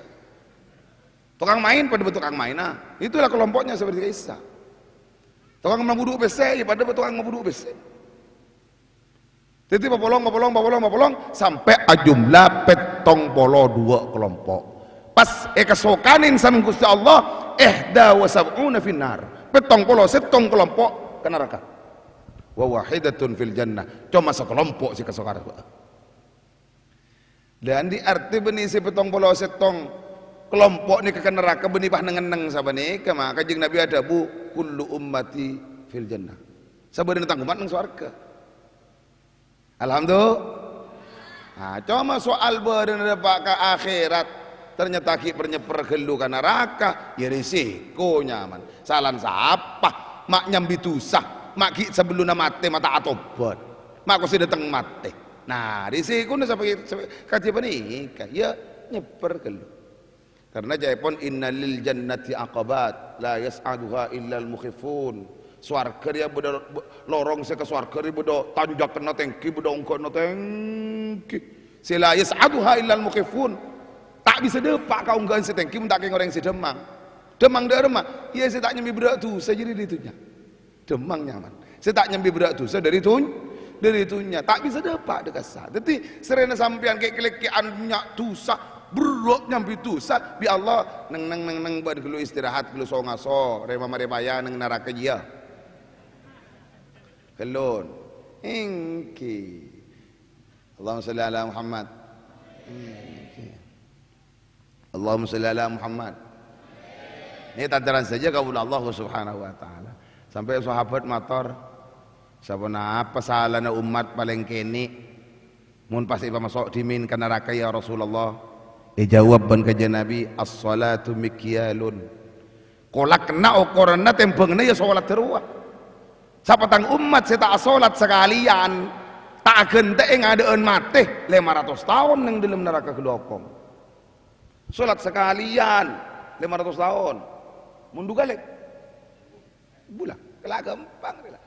Tokang maèn, padâ bân tokang maènna. Itulah kelompoknya seperti Isa. Tokang maburu' pèssè, ya padâ bân tokang maburu' pèssè. Dhâddhi papolong, papolong, papolong, papolong, sampè' ajumlah pèttong polo duwâ' kalompo'. Pas èkasokanè sareng Ghustè Allah, ihda wa sab'una finnar. Pèttong polo sèttong kalompo' ka naraka. Wa wahidatun fil jannah. Coma sakalompo' sè èkasokanè. Lah, andi' artè bânnè sè pèttong polo sèttong kalompo' nèka ka naraka bânnè pas neng-enneng sapanèka, ma'. Kanjeng Nabi adhâbu, "Kullu ummati fil jannah." Sabâdhâna tang ommat neng sowarghâ. Alhamdulillah. Nah, coma soal bâdâna dâpa' ka akhèrat, ternyata ghi' per-nyèpper ghâllu ka naraka, ya risiko nyaman. Salan sapa? Ma' nyambi dhusa, ma' ghi' sabellunna matè ma' ta' atobhât. Ma' kosè dâteng matè. Nah, risikona sapa, sapa kadhi panèka, ya nyèpper ghâllu. Karena ca'èpon, "Inna lil jannati aqabat, la yas'aduha illal mukhiffun." Sowarghâ rèya bâdâ, lorong sè ka sowarghâ rèya bâdâ tanjakanna tèngghi, bâdâ ongghâ'ânna tèngghi. Sè la yas'aduha illal mukhiffun. Ta' bisa dâpa' ka ongghâ'ân sè tèngghi mon ta' kèng orèng sè dhâmmang. Dhâmmang dâ'remma? Iyâ, sè ta' nyambi berrâ' dhusa jârèya è dhunnya. Dhâmmang nyaman. Sè ta' nyambi berrâ' dhusa dâri dhun-, dâri dhunnya. Ta' bisa dâpa' dâ' kassa'. Dhâddhi, sarèna sampèyan kè'-, kèlèkkè'an nya' dhusa, berrâ' nyambi dhusa, bi' Allah, neng, neng, neng, neng, bâ'ân ghâllu istirahat, ghâllu so-ngaso, rèma marè paya neng naraka jiyâ. Ghâllun. Èngghi. Allahumma shalli ala Muhammad. Èngghi. Allahumma shalli ala Muhammad. Nèka tan-tarètan sadhâjâ kaulâ Allah Subhanahu wa Ta'ala. Sampè' sahabat mator, "Saponapa salana ommat palèng kènè' mon pas èpamaso' dhimèn ka naraka, ya Rasulullah?" Èjâwâb bân Kanjeng Nabi, "As-shalatu mikyalun." Kolakenna, okoranna, tèmbhânganna ya solatta rowa. Sapa tang ommat sè ta' asolat sakalèyan, ta' aghântè'è ngadâ'ân matè lèma ratos taon neng dâlem naraka ghâllu okom. Solat sakalèyan lèma ratos taon. Mon du kalè. Bula, kala ghâmpang, rèla.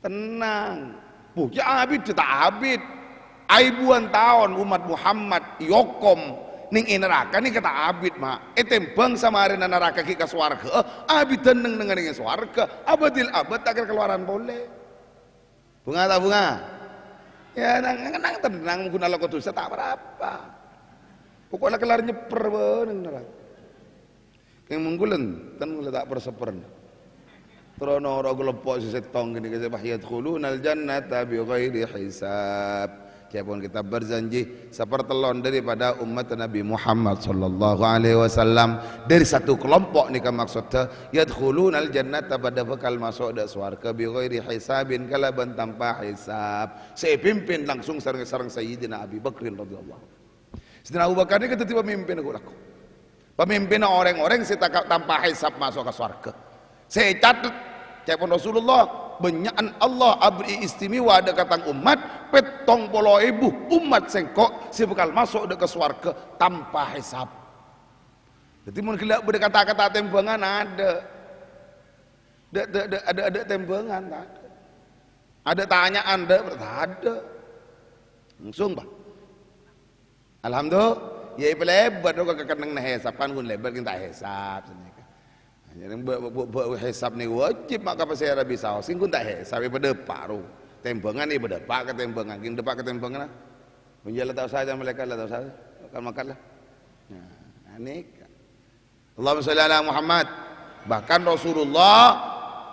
Tenang. Bu, ya abit, ya ta' abit. Aèbuwân taon ommat Muhammad èokom neng è naraka nèka ta' abit, ma'. Ètèmbhâng samarèna naraka ghi' ka sowarga, eh, abiddhân neng-nengngan neng sowarga, abadil abad ta' kèra kalowaran polè. Bhunga ta' bhunga? Ya, nang, nang, nang tennang, mon ghun alako dhusa ta' pa-rapa. Pokokna kellar nyèpper bhâi neng naraka. Kèng mon ghulâ enten, ghulâ ta' per-sepperna. Terro noro' kalompo' sè sèttong ghânèka sè pas, "Yadkhulunal jannata bighairi hisab." Ca'èpon kitab berjanji, sapertellon daripada ommat Nabi Muhammad sallallahu alaihi wasallam. Dari satu kelompok nèka maksodda, "Yadkhulunal jannata," padâ bhâkal maso' dâ' sowarga, "bighairi hisabin," kalabân tanpa hisab. Sè èpimpin langsung sareng, sareng Sayyidina Abi Bakrin radhiyallahu anhu. Sayyidina Abu Bakar nèka dhâddhi pamimpinna ghu-, lagghu'. Pamimpinna orèng-orèng sè taka-, tanpa hisab maso' ka sowarga. Sè ècatet, ca'èpon Rasulullah, "Bânnya'an Allah aberri' istimewa dâ' ka tang ommat, pèttong polo èbu ommat sèngko' sè bhâkal maso' dâ' ka sowarga tanpa hisab." Dhâddhi, mon ghellâ' bâdâ kata-kata tèmbhângan, adâ'. Dâ', dâ', dâ', adâ', adâ' tèmbhângan, tadâ'. Adâ' tanya'an, dâ', tadâ'. Langsung, Pak. Alhamdulillah, ya, èpalèbât ka kennengnganna hisab, kan ghun lèbât kèng ta' hisab, sanèka. Jadi, bâ-, bâ-, bâ-, bâ-, hisab nèka wajib, ma' ka pasèra bisaos, kèng ghun ta' hisab, èpadâpa', ro. Tèmbhângan, èpadâpa' ka tèmbhângan, kèng dâpa' ka tèmbhângan, ah. Ghun jhâ' la ta' osa, malaèkat la ta' osa, makan-makan la. Nah, anèka. Allahumma sholli ala Muhammad. Bahkan Rasulullah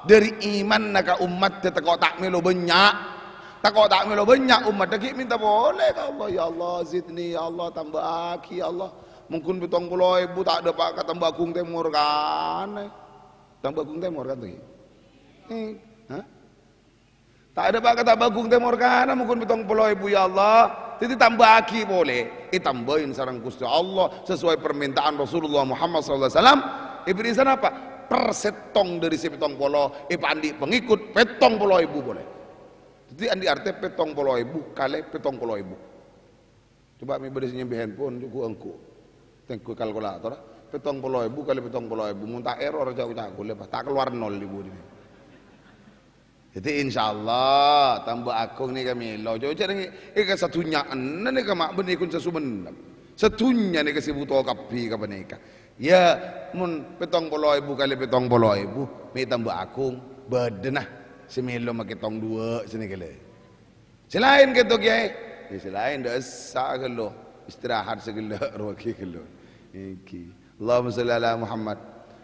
dâri imanna ka ommatta tako' ta' mèlo bânnya'. Tako' ta' mèlo bânnya', ommatta ghi' mènta polè ka Allah, "Ya Allah, zidni, ya Allah, tambâ'âghi, ya Allah. Mon ghun pèttong polo èbu ta' dâpa' ka Tamba Agung Tèmor, kan?" Tamba Agung Tèmor, kan, tuh? Eh, hah? Ta' dâpa' ka Tamba Agung Tèmor, kan, mon ghun pèttong polo èbu, ya Allah. Dhâddhi tambâ'âghi polè. Ètambâi sareng Ghustè Allah sesuai permintaan Rasulullah Muhammad sallallahu alaihi wasallam. Èbèrri' sanapa? Persèttong dâri sè pèttong polo, èpaandi' pangèkot pèttong polo èbu polè. Dhâddhi andi' artè pèttong polo èbu kalè pèttong polo èbu. Coba mè' bâdâ sè nyambi handphone, ghu-, angghu. Tengghu kalkulator, pèttong polo èbu kalè pèttong polo èbu. Mon ta' error, ca'-, ca' ghulâ, pas ta' kalowar nol è budina. Dhâddhi, insyaallah, Tamba Agung nèka mèlo. Jhâ-, jhâ' nèng-, è ka sadhunnyana nèka ma' bânnè ghun sasumenep. Sadhunnya nèka sè buto kabbhi ka panèka. Ya, mon pèttong polo èbu kalè pèttong polo èbu, mè' Tamba Agung, bâdâna sè mèlo makè tong duwâ' sanèka lè. Sè laèn kèto, Kèyaè. Ya, sè laèn dâ' essa' ghâllu. Istirahat saghellâ' rowa ghi ghâllu. Èngghi. Allahumma sholli ala Muhammad.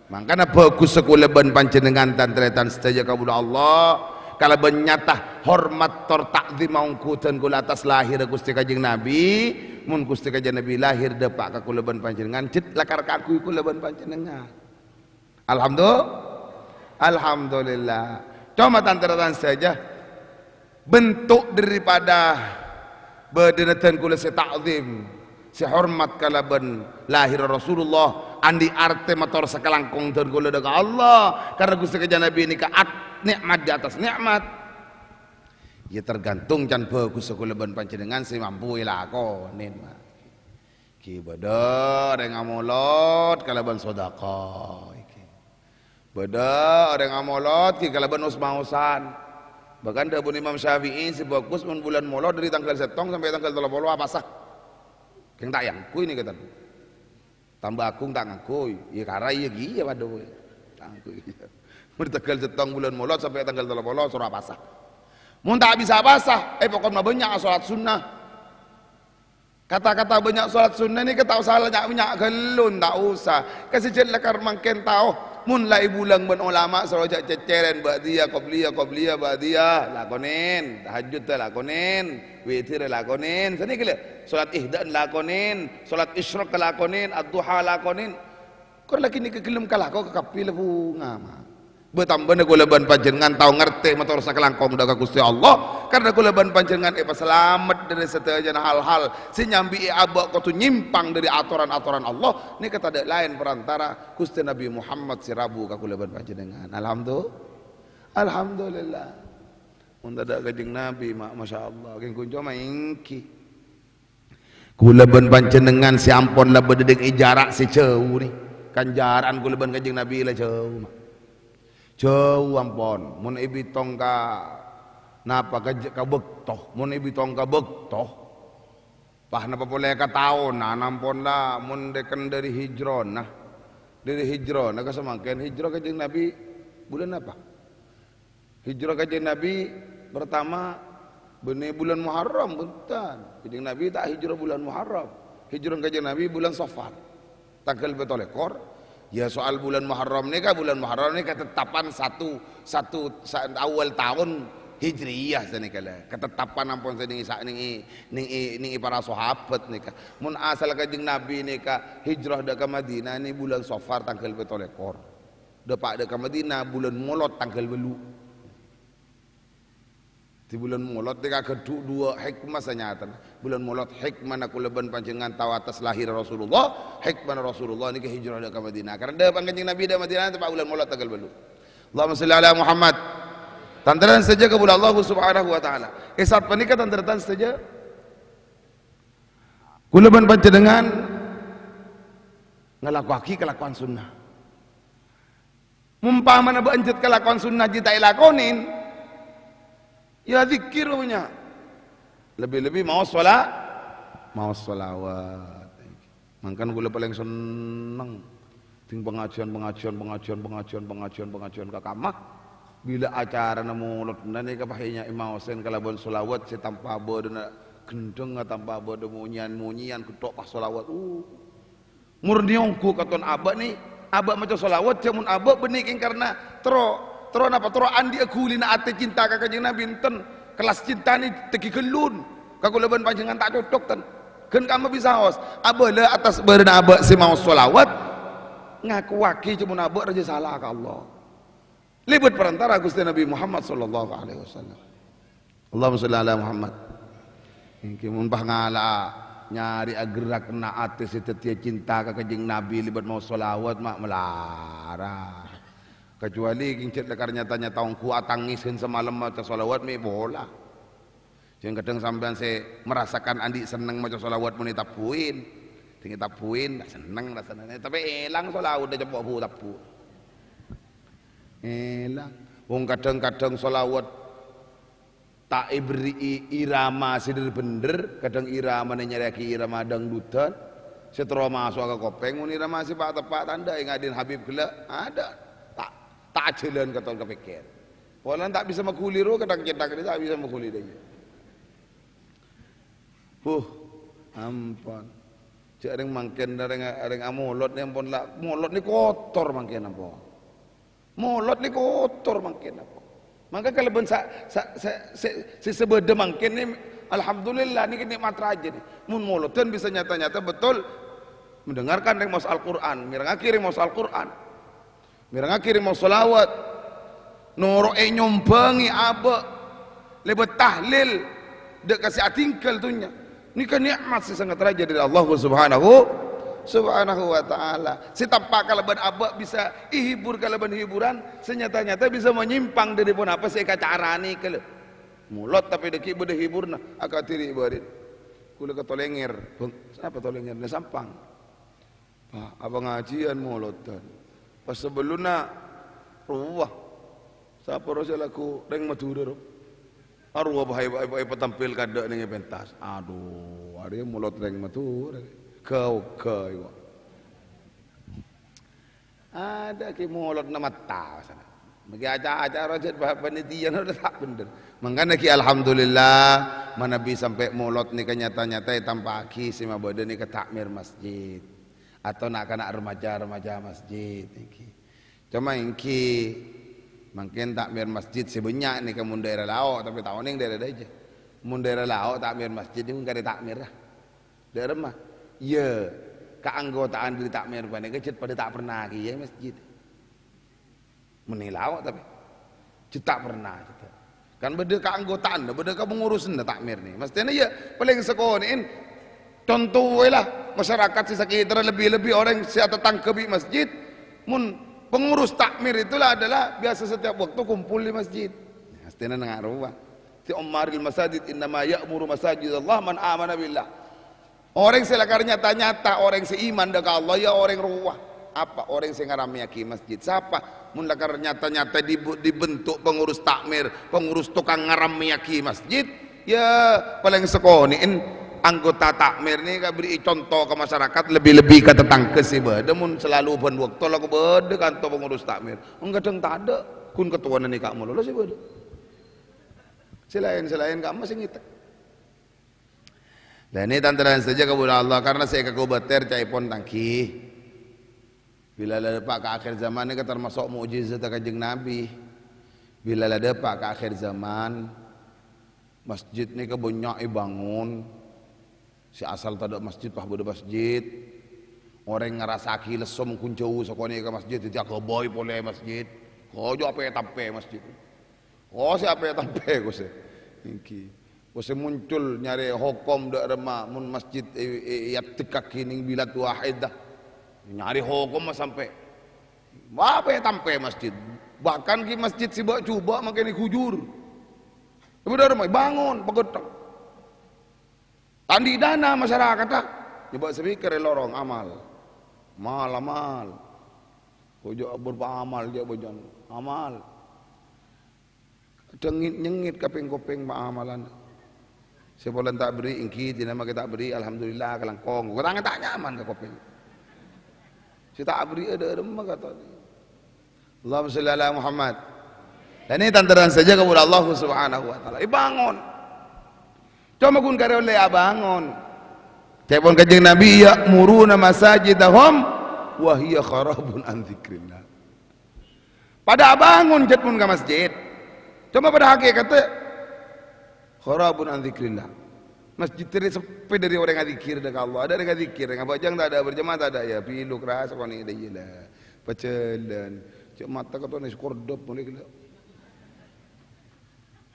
Mangkana bhâghussa kaulâ bân panjhennengngan, tan-tarètan sadhâjâ kaulâ Allah, kalabân nyata hormat tor ta'zim maongghudhân kaulâ attas lahèrra Ghustè Kanjeng Nabi. Mon Ghustè Kanjeng Nabi lahèr dâpa' ka kaulâ bân panjhennengngan, jhât lakar kaangghuy kaulâ bân panjhennengngan. Alhamdu-, Alhamdulillah. Coma tan-tarètan sadhâjâ, bentuk daripada bâdâna dân kaulâ sè ta'zim, sè hormat kalabân lahèrra Rasulullah, andi' artè mator sakalangkong dân kaulâ dâ' ka Allah, karna Ghustè Kanjeng Nabi nèka at-, nè'mat di atas nè'mat. Ya, tergantung can bhâghussa kaulâ bân panjhennengngan sè mampu èlakonè, Ma'. Ghi bâdâ orèng amolod kalabân sodaqah, ghi. Bâdâ orèng amolod ghi kalabân os-maosan. Bahkan dhâbuna Imam Syafi'i sè bhâghus mon bulân Molod dâri tangghâl sèttong sampè' tangghâl tello polo apasa. Kèng ta' èangghuy nèka, tan. Tamba Agung ta' ngangghuy, ya kara iyâ ghi iyâ padâ, ta' ngangghuy. Mon tangghâl sèttong bulân Molod sampè' tangghâl tello polo soro apasa. Mon ta' bisa apasa, è pokok mabânnya' asolat sunnah. Kata-kata bânnya' solat sunnah nèka ta' osa la nya'-, nya' ghâllu, ta' osa. Kasè jhât lakar mangkèn tao. Mon la èbulâng bân olama soro jhâ' cècèrèn ba'diyah, qobliyah, qobliyah, ba'diyah, lakonèn. Tahajjud ta' lakonèn, witir lakonèn. Sanèka lè, solat ihdan lakonèn, solat isyraq lakonèn, ad-duha lakonèn. Kor lagi nèka ghellem kalako ka kabbhi la bhunga, Ma'. Bâ-, tambâna kaulâ bân panjhennengngan tao ngartè mator sakalangkong dâ' ka Ghustè Allah, karna kaulâ bân panjhennengngan èpasalamet dâri sadhâjâna hal-hal sè nyambi'i abâ' kodhu nyimpang dâri atoran-atoran Allah, nèka tadâ' laèn parantara Ghustè Nabi Muhammad sè rabu ka kaulâ bân panjhennengngan. Alhamdu-, Alhamdulillah. Mon tadâ' Kanjeng Nabi, Ma', masyaallah, kèng konco maènggi. Kaulâ bân panjhennengngan sè ampon la bâdâ dâ' è jhârâ' sè jhâu, nè. Kan jhârâ'ân kaulâ bân Kanjeng Nabi la jhâu, Ma'. Jhâu ampon. Mon èbitong ka, napa, ka j-, ka bâkto. Mon èbitong ka bâkto, Pas napa polè ka taon, nah, ampon la, mon dhâ-, kan dhâri hijrona. Dhâri hijrona ka samangkèn, hijrah Kanjeng Nabi bulân apa? Hijrah Kanjeng Nabi pertama bânnè bulân Muharram, bhunten. Kanjeng Nabi ta' hijrah bulân Muharram. Hijrah Kanjeng Nabi bulân Safar. Tangghâl pètto lèkor. Ya, soal bulân Muharram nèka, bulân Muharram nèka katetapan satu, satu, sa-, awal taon Hijriyah sanèka la. Katetapan ampon sanèngè, sa-, nèngè, nèngè, nèngè para sahabat nèka. Mon asal Kanjeng Nabi nèka hijrah dhâ' ka Madinah nè bulân Safar tangghâl pètto lèkor. Dâpa' dhâ' ka Madinah bulân Molod tangghâl bâllu'. Di bulân Molod nèka ghâdhu' duwâ' hikmah sanyatana. Bulân Molod hikmana kaulâ bân panjhennengngan tao attas lahir Rasulullah, hikmana Rasulullah nèka hijrah dhâ' ka Madinah. Karna dhâpa' Kanjeng Nabi dhâ' Madinah teppa' bulân Molod tangghâl bâllu'. Allahumma shalli ala Muhammad. Tan-tarètan sadhâjâ kaulâ Allah Subhanahu wa Ta'ala. È, saat panèka tan-tarètan sadhâjâ kaulâ bân panjhennengngan ngalakoaghi kalakowan sunnah. Mompamana bâ'na jhât kalakowan sunnah jhâ' ta' èlakonè, ya, dzikir bânnya'. Lebbi-lebbi maos shola-, maos sholawat. Mangkana kaulâ palèng senneng. Dhing pangajiân, pangajiân, pangajiân, pangajiân, pangajiân, pangajiân ka kamma. Bilâ acarana molodhâ nèka pas ènya'è maosèn kalabân sholawat sè tanpa bâdâna ghendheng, tanpa bâdâ monyèyan-monyèyan, ghâtho' pas sholawat. Uh. Murni ongghu katon abâ' nè, abâ' maca sholawat, jhâ' mon abâ' bânnè kèng karna terro, terro napa? Terro andi'â ghulina atè cinta ka Kanjeng Nabi, enten. Kellas cinta nè tèngghi ghâllun. Ka kaulâ bân panjhennengngan ta' cocok, ten. Ghân kamma bisa aos. Abâlâ attas bârâna abâ' sè maos sholawat, ngakoaghi jhâ' mon abâ' rajâ sala ka Allah. Lèbât parantara Ghustè Nabi Muhammad sallallahu alaihi wasallam. Allahumma shalli ala Muhammad. Èngghi mon pas ngala'a nyarè'a gherrâkna atè sè dhâddhiyâ cinta ka Kanjeng Nabi lèbât maos sholawat, ma' malarat. Kecuali kèng jhât lakar nyata-nyata ongghu atangès ghân samalem maca sholawat mè' pola. Jhâ' kadhâng sampèyan sè merasakan andi' senneng maca sholawat mon ètabbhuin. Dhing ètabbhuin, senneng rasana. Tapè èlang sholawat, ceppo' bu-, tabbhu. Èlang. Wong kadhâng-kadhâng sholawat ta' èberri'i irama sè dhâr-bhendhâr, kadhâng iramana nyarè'aghi irama dangdutan, sè terro maso'a ka kopèng, mon irama sè pa'-teppa' tandhâ è ngadi'na Habib ghellâ', adâ', ta', ta' ajhâlân katon kapèkkèr. Polana ta' bisa maghuli ro, kadhâng cèthak rè ta' bisa maghuli dhâ' iyâ. Huh, ampon. Jhâ' rèng mangkèn, rèng, rèng amolod nè ampon la, molod nè kotor mangkèn ampon. Molod nè kotor mangkèn ampon. Mangka kalabân sa-, sa-, sa-, sè, sè sabâdâ mangkèn nè, alhamdulillah, nèkè nè'mat rajâ nè. Mon molodhân bisa nyata-nyata betul mendengarkan rèng maos Al-Qur'an, mèrengngaghi rèng maos Al-Qur'an. Mèrengngaghi rèng maos sholawat, noro'è nyombhângè abâ', lèbât tahlil, dhâ' ka sè adhingghâl dhunnya. Nèka nè'mat sè sanget rajâ dhâri Allah Subhanahu, Subhanahu wa Ta'ala. Sè tappa' kalabân abâ' bisa èhibur kalabân hiburan sè nyata-nyata bisa manyimpang dhâri ponapa sè èkacaranè kala. Molod tapè dhâggi' bâdâ hiburna, akadhi rè' bâri'. Kaulâ ka Tolèngèr, Bâng, sapa Tolèngèr? Nè Sampang. Wah, apangajiyân molodhân. Pas sabellunna rowa. Sapa ro sè lagghu rèng Madhurâ ro? Arowa bhâi, bhâi, bhâi patampil kaadâ' nèng è pentas. Adhu, arèya molod rèng Madhurâ. Gau-gau, wa. Adâ' ghi' molodna matta, sana. Mangkè aca-aca ro jhât bhâ-, panitiana ro ta' bhendher. Mangkana ghi' alhamdulillah, manabi sampè' molod nèka nyata-nyata ètampa'aghi sè mabâdâ nèka takmir masjid. Atau na'-kana' remaja-remaja masjid èngghi. Coma èngghi mangkèn takmir masjid sè bânnya' nèka mon daerah Lao', tapè ta' onèng daerah Dâjâ. Mon daerah Lao' takmir masjid nèka karè takmir, ah. Dâ'remma? Iyâ, kaanggotaan dhâri takmir panèka jhât padâ ta' pernah kèya masjid. Mènè Lao' tapè. Jhât ta' pernah, jhât. Kan bâdâ kaanggotaanna, bâdâ kapangurusanna takmir nè. Mastèna iyâ, palèng sakonè'èn contoh la, masyarakat sè sakitarra lebbi-lebbi orèng sè atatangghâ bi' masjid. Mon pengurus takmir itulah adalah biasa setiap waktu kumpul di masjid. Mastèna nèng rowa. Fi 'ummaril masajid innama ya'muru masajidallah man amana billah. Orèng sè lakar nyata-nyata orèng sè iman dhâ' ka Allah, iyâ orèng rowa. Apa? Orèng sè ngaramèyaghi masjid. Sapa? Mon lakar nyata-nyata dibu-, dibentuk pengurus takmir, pengurus tokang ngaramèyaghi masjid, iyâ palèng sakonè'èn Anggota takmir nèka bherri'i conto ka masyarakat, lebbi-lebbi ka tatangghâ sè bâdâ. Mon salalu bân bâkto la bâdâ kanto pangurus takmir. Mon kadhâng tadâ', ghun kettowana nèka malolo sè bâdâ. Sè laèn-sè laèn kamma sè ngètèk. Lah, nè tan-tarètan sadhâjâ kaulâ Allah, karna sè èkakobâtèr ca'èpon tangghâ. Bilâ la dâpa' ka akhir zaman nèka tamaso' mo'jizadda Kanjeng Nabi. Bilâ la dâpa' ka akhir zaman, masjid nèka bânnya' èbângon. Sè asal tadâ' masjid, pas bâdâ masjid. Orèng ngarassa'aghi lesso mon ghun jâu sakonè' ka masjid, dhâddhi aghâbây polè masjid. Kojhu apè-tampè masjid. Oh, sè apè-tampè, kosè. Èngghi. Kosè muncul nyarè hokom dâ' remma, mon masjid è, è, èaddhekkaghi nèng bilad wahidah. Nyarè hokomma sampè'. Wah, apè-tampè masjid. Bahkan ghi' masjid sè bâ'-jhubâ' mangkèn èghujur. È bâdâ remma, èbângon, paghetthong. Ta' andi' dana masyarakatta. Nyobâ speaker è lorong, amal. Amal, amal. Kojhu abâr pa amal, jhâ' bâjâng. Amal. Kadhâng ngèt-nyengngèt ka pèng-kopèng pa amalan. Sè polana ta' bherri', èngghi, dinah makè ta' bherri', alhamdulillah, kalangkong. Orèng ta' nyaman ka kopèng. Sè ta' bherri' dâ' remma katanya. Allahumma shalli ala Muhammad. Dan ini tan-tarètan sadhâjâ kaulâ Allah Subhanahu wa Ta'ala. Èbângon. Coma ghun karè ollè abângon. Ca'èpon Kanjeng Nabi, "Ya'muruna masajidahum wa hiya kharabun an dzikrillah." Padâ abângon jhât mon ka masjid. Coma padâ hakèkatta, kharabun an dzikrillah. Masjid tadi sepi dari orang adzikir dâ' ka Allah. Adâ' orang adzikir, ngabâjâng tadâ', berjamaah tadâ', ya, pilu keras, koni dâ' iyâ la. Pajhâlân. Cè' mata katone sekordop, mulai gila.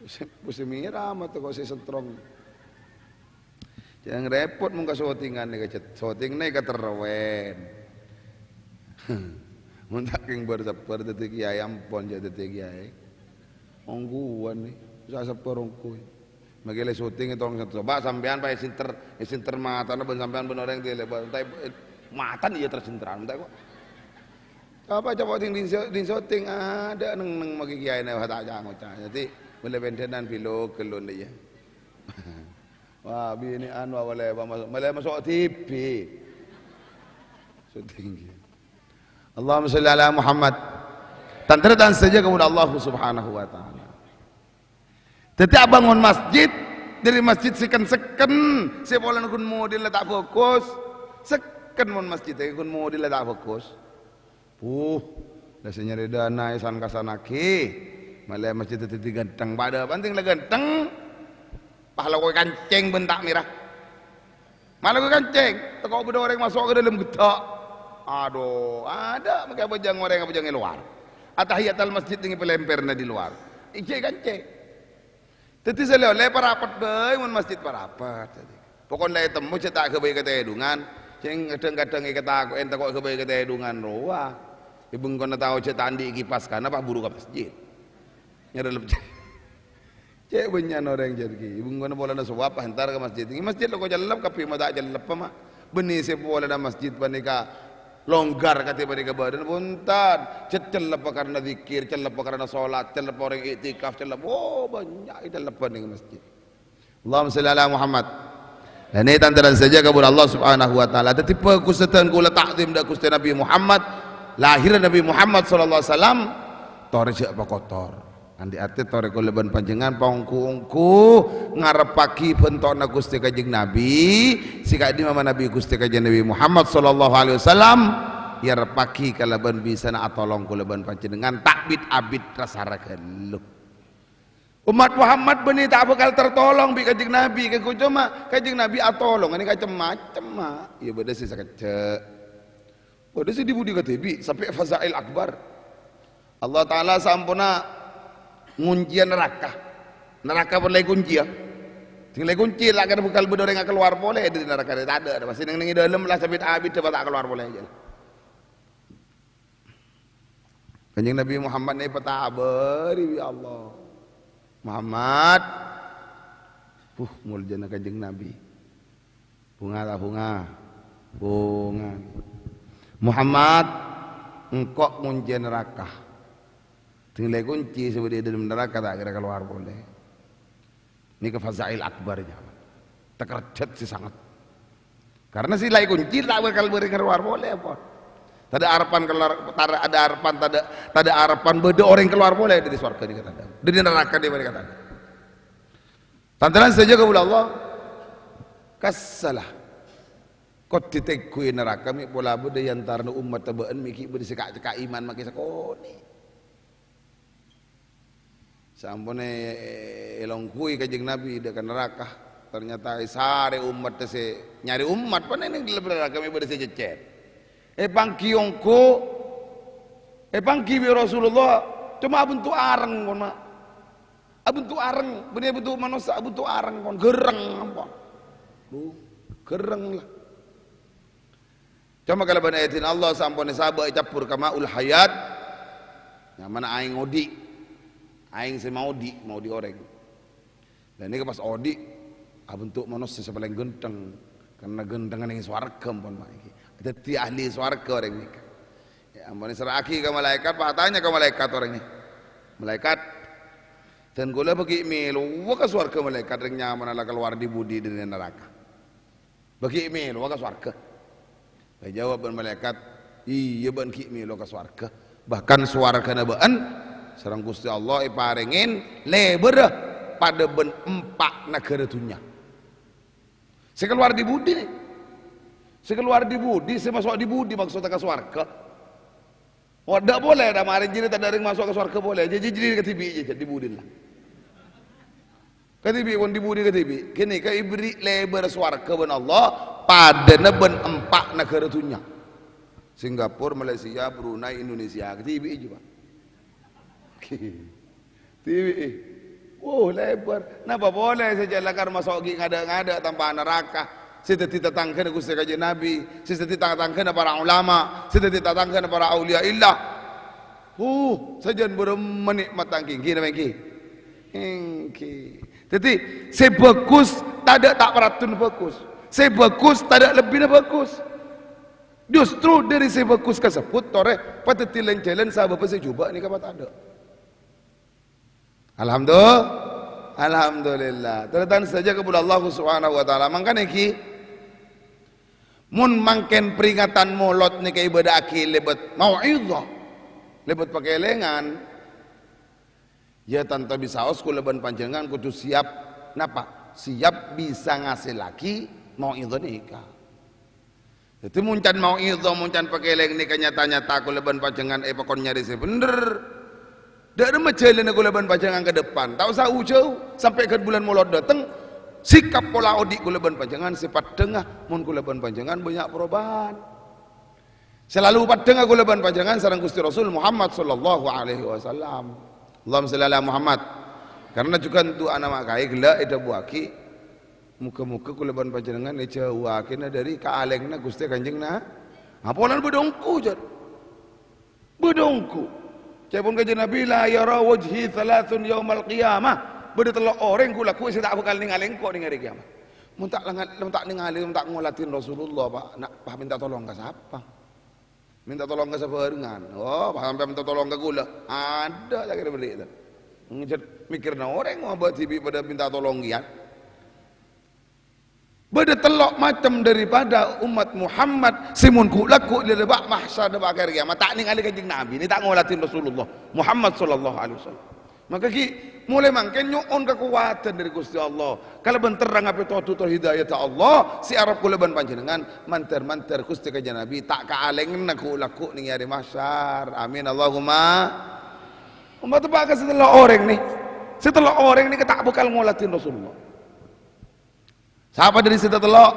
Pusing, pusing mira mata kok sè sentrong. Jhâng repot mon ka syutingan nèka, Cet. Syuting nèka terwen. Mon ta' kèng bâr-sabbhâr dhâddhi kiai, ampon jhâ' dhâddhi kiai. Ongghuwân nè, sa-, sabbhâr ongghu. Makè lè syuting è tong, coba sampèyan paè sinter, è sinter matana bân sampèyan bân orèng tèlè, bân, ta-, matan iyâ tersinteran, ta' kok. Apa coba ding, ding, ding syuting, adâ' neng-neng makè kiyaèna, wah, ta' ca-ngoca'. Dhâddhi, mèlè pendhânan biluk ghellun iyâ. Wah, binè'an, wah, mèlè, wah, maso-, mèlè maso' T V. Syuting. Allahumma shalli ala Muhammad. Tan-tarètan sadhâjâ kaulâ Allah Subhanahu wa Ta'ala. Dhâddhi abângon masjid, dhâri masjid sè ken-sekken, sè polana ghun modella ta' bhâghus. Sekken mon masjid, ghun modella ta' bhâghus. Puh, la sè nyarè dana èsan-kasanaghi. Mèlè masjid dhâddhi ghântheng. Padâ penting la ghântheng. Pas la koè kancèng bân ta' mèra. Malah gue kancèng, tako' bâdâ orèng maso' ka dâlem ghedda'. Adu, adâ' makè abhâjâng orèng abhâjâng è lowar. Atahiyatal masjid nèng è palèmpèrna di lowar. Ijjhâ' kancèng. Dhâddhi sè lè-ollè parapet bhâi mon masjid parapet. Pokok la ètemmo jhâ' ta' ghâbây katèdungan. Sè kadhâng-kadhâng èkatako'è tako' ghâbây katèdungan rowa. È bengkona tao jhâ' ta' andi' kipas kana pas buru ka masjid. Nyarelep. Cè' bânnya'na orèng jârèya. Bengkona polana sowap, entar ka masjid. Nèng masjid lako cellep, kabbhi ma' ta' cellep, ma'. Bânnè sè polana masjid panèka longgar kadhi panèka bâdân, bhunten. Cè-, cellep karana dzikir, cellep karana solat, cellep orèng iktikaf, cellep. Oh, bânnya' cellep nèng masjid. Allahumma shalli ala Muhammad. Lah, nè tan-tarètan sadhâjâ kaulâ Allah Subhanahu wa Ta'ala. Dhâddhi, bhâghus sadhâjâ kaulâ ta'zim dâ' Ghustè Nabi Muhammad, lahirra Nabi Muhammad sallallahu alaihi wasallam, torè jhâ' pakotor. Andi' artè torè kaulâ bân panjhennengngan paongghu-ongghu ngarebbhâghi bhânto'na Ghustè Kanjeng Nabi, sè ka'dimma manabi Ghustè Kanjeng Nabi Muhammad sallallahu alaihi wasallam, èarebbhâghi kalabân bisana atolong kaulâ bân panjhennengngan ta' bit-abit rassa ghâllu. Ommat Muhammad bânnè ta' bhâkal tertolong bi' Kanjeng Nabi, kaangghuy coma Kanjeng Nabi atolong nèka cem-macem, ma'. Iyâ, bâdâ sè sakejjhâ'. Bâdâ sè dhi-budhi kadhibi', sampè' fazail akbar. Allah Ta'ala samponna ngoncèya naraka. Naraka pon la èkoncèya. Sè la èkoncè, la kèra bhâkal bâdâ orèng akalowar polè dâri naraka rè, tadâ'. Pas sè nèng-nèng è dâlem la sabit-abit dâpa' ta' kalowar polè, jâ. Kanjeng Nabi Muhammad nè èpatabâri bi' Allah. Muhammad. Buh, moljâna Kanjeng Nabi. Bhunga ta' bhunga? Bhunga. Muhammad, engko' ngoncè naraka. Ding la èkoncè sè bâdâ è dâlem naraka ta' kèra kalowar polè. Nèka fazail akbar, jamaah. Takerjhât sè sanget. Karena sè la èkoncè ta' bhâkal bâdâ orèng kalowar polè, apa? Tadâ' arebbhân kalowar, tadâ', tadâ' arebbhân, tadâ', tadâ' arebbhân bâdâ orèng kalowar polè dâri sowarghâ nèka tadâ'. Dâri naraka nèka tadâ'. Tan-tarètan sadhâjâ kaulâ Allah, kassala. Kodhu ètengghuwi naraka mè' pola bâdâ è antarana ommatta bâ'ân mè' ghi' bâdâ sè ka'-, cè' ka' iman makè sakonè'. Sampon è-, èlongghuwi Kanjeng Nabi dâ' ka naraka, ternyata èsarè ommatta sè nyarè ommat, panèka neng dâlem naraka mè' bâdâ sè cècèr. Èpangghi ongghu, èpangghi bi' Rasulullah, coma abentuk areng, kon, Ma'. Abentuk areng, bânnè abentuk manossa, abentuk areng, kon. Gerreng, ampon. Duh, gerreng, la. Coma kalabân èdin Allah sampon èsabâ' ècabbhur ka ma'ul hayat, nyamana aèng odi'. Aèng sè maodi', maodi' orèng. Lah, nèka pas odi', abentuk manossa sè palèng ghântheng, karena ghânthengnga neng sowarghâ, ampon, Ma', iki. Dhâddhi ahli sowarghâ orèng nèka. Ya, ampon, èserra'aghi ka malaèkat, pas atanya ka malaèkat orèng nèka. "Malaèkat, dân kaulâ bâ' ghi' mèlowa ka sowarghâ, malaèkat, rèng nyamana la kalowar dhi-budhi dâri naraka." Bâ' ghi' mèlowa ka sowarghâ. Èjâwâb bân malaèkat, "Iyâ, bâ'ân ghi' mèlowa ka sowarghâ. Bahkan sowarghâna bâ'ân sareng Ghustè Allah èparèngè lèbârrâ padâ bân empa' naghârâ dhunnya." Sè kalowar dhi-budhi, nè? Sè kalowar dhi-budhi, sè maso' dhi-budhi maksodda ka sowarghâ? Tadâ' polè, dâ' marè jârèya tadâ' orèng maso' ka sowarghâ polè. Jâ-, jâ-, jârèya kadhibi', jâ-, jâ-, dhi-budhina. Kadhibi', pon dhi-budhi kadhibi'. Ghânèka èberri' lèbâr sowarghâ bân Allah, padâna bân empa' naghârâ dhunnya. Singapura, Malaysia, Brunei, Indonesia. Kadhibi' jâ, Pa'. Kadhibi'. Wow, lèbâr. Napa polè sè jhâ' lakar maso' ghi' ngadâ'-ngadâ' tampa naraka. Sè dhâddhi tatangghâna Ghustè Kanjeng Nabi, sè dhâddhi tatangghâna para ulama, sè dhâddhi tatangghâna para auliyaillah. Huh, sajân bârâmma nè'matta ènggi, ènggi napa ènggi? Ènggi. Dhâddhi, sè bhâghus tadâ' ta' paraddhuna bhâghus. Sè bhâghus tadâ' lebbina bhâghus. Justru dâri sè bhâghus kasebbhut torè padhâddhi lan-jhâlân sabâbbhâ sè jhubâ' nèka patadâ'. Alhamdu-, Alhamdulillah. Tarètan sadhâjâ kaulâ Allah Subhanahu wa Ta'ala. Mangkana ènggi, mon mangkèn peringatan Molod nèka èbâdâ'aghi lèbât mau'idhah, lèbât pakèlèngan, ya tanto bisaos kaulâ bân panjhennengngan kodhu siap napa? Siap bisa ngasèllaghi mau'idhah nèka. Dhâddhi, mon can mau'idhah, mon can pakèlèng nèka nyata-nyata kaulâ bân panjhennengngan èpakon nyarè sè bhendher. Dâ' remma jhâlânna kaulâ bân panjhennengngan ka depan. Ta' osa jhâu-jhâu, sampè' ghân bulân Molod dâteng. Sikap pola odi' kaulâ bân panjhennengngan sè paddhângnga, mon kaulâ bân panjhennengngan bânnya' parobâ'ân. Selalu paddhângnga kaulâ bân panjhennengngan sareng Ghustè Rasul Muhammad sallallahu alaihi wasallam. Allahumma shalli ala Muhammad. Karena jhughân du'ana ma' kaè ghellâ' èdhâbuwâghi, Moghâ-moghâ kaulâ bân panjhennengngan èjhâuwâghina dâri kaalènganna Ghustè Kanjeng Na-, apolana bâdâ ongghu, jhât. Bâdâ ongghu. Ca'èpon Kanjeng Nabi, "La yara wajhi thalathun yaumal qiyamah." Bâdâ tello' orèng ghu-lagghu' sè ta' bhâkal nèngalè engko' neng arè kèyamat. Mon ta' la-, mon ta' nèngalè, mon ta' ngoladhin Rasulullah, Pa', na-, pas mènta tolong ka sapa? Mènta tolong ka sabhârengan. Oh, pas sampè' mènta tolong ka kaulâ. Adâ' ta' kèra berri' ta. Ngejar mikirna orèng, oh, bâ' dhibi' padâ mènta tolong kèya. Bâdâ tello' macem daripada ommat Muhammad sè mon ghu-lagghu' è lèbât mahsyar neng arè kèyamat, ta' nèngalè Kanjeng Nabi, nè ta' ngoladhin Rasulullah Muhammad sallallahu alaihi wasallam. Maka ghi' molaè mangkèn nyo'on kakowadhân dâri Ghustè Allah. Kalabân terrangnga pètodhut tor hidayatta Allah, sè arep kaulâ bân panjhennengngan mandhâr-mandhâr Ghustè Kanjeng Nabi ta' kaalènganna ghu-lagghu' neng arè mahsyar. Amin, Allahumma. Omma teppa' ka sè tello' orèng nè. Sè tello' orèng nè ta' bhâkal ngoladhin Rasulullah. Sapa dâri sè tello'?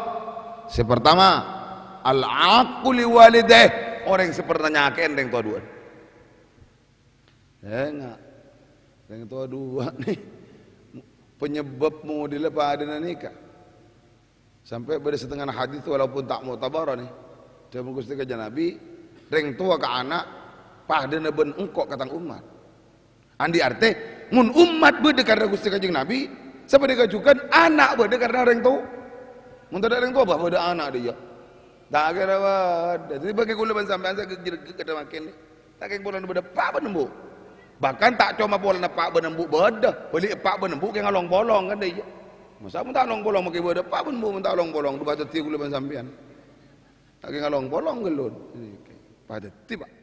Sè partama, al-aqqu li walidayh, orèng sè pernah nyakè'è rèng towa duwâ'na. Enga', rèng towa duwâ' nè penyebab modèlla padâna nèka. Sampè' bâdâ satengngana hadis, walaupun ta' mu'tabar nè, dhâbuna Ghustè Kanjeng Nabi, "Rèng towa ka ana' padâna bân engko' ka tang ommat." Andi' artè, mon ommat bâdâ karna Ghustè Kanjeng Nabi, sapanèka jhughân ana' bâdâ karna rèng towa. Mon tadâ' rèng towa, bâ, bâdâ ana' dâ' iyâ. Ta' kèra bâdâ. Dhâddhi, bagi kaulâ bân sampèyan sè jhâ' ghâ-, ghâdhâ mangkèn, ta' kèng polana bâdâ eppa' bân embu'. Bahkan ta' coma polana eppa' bân embu' bâdâ, bâli' eppa' bân embu' kèng along-polong kan dâ' iyâ. Masa' mon ta' long-polong make bâdâ apa, mon, mon ta' long-polong, du padâddhi kaulâ bân sampèyan. Lagi ngalong-polong ghâllu. Padâddhi, Pak.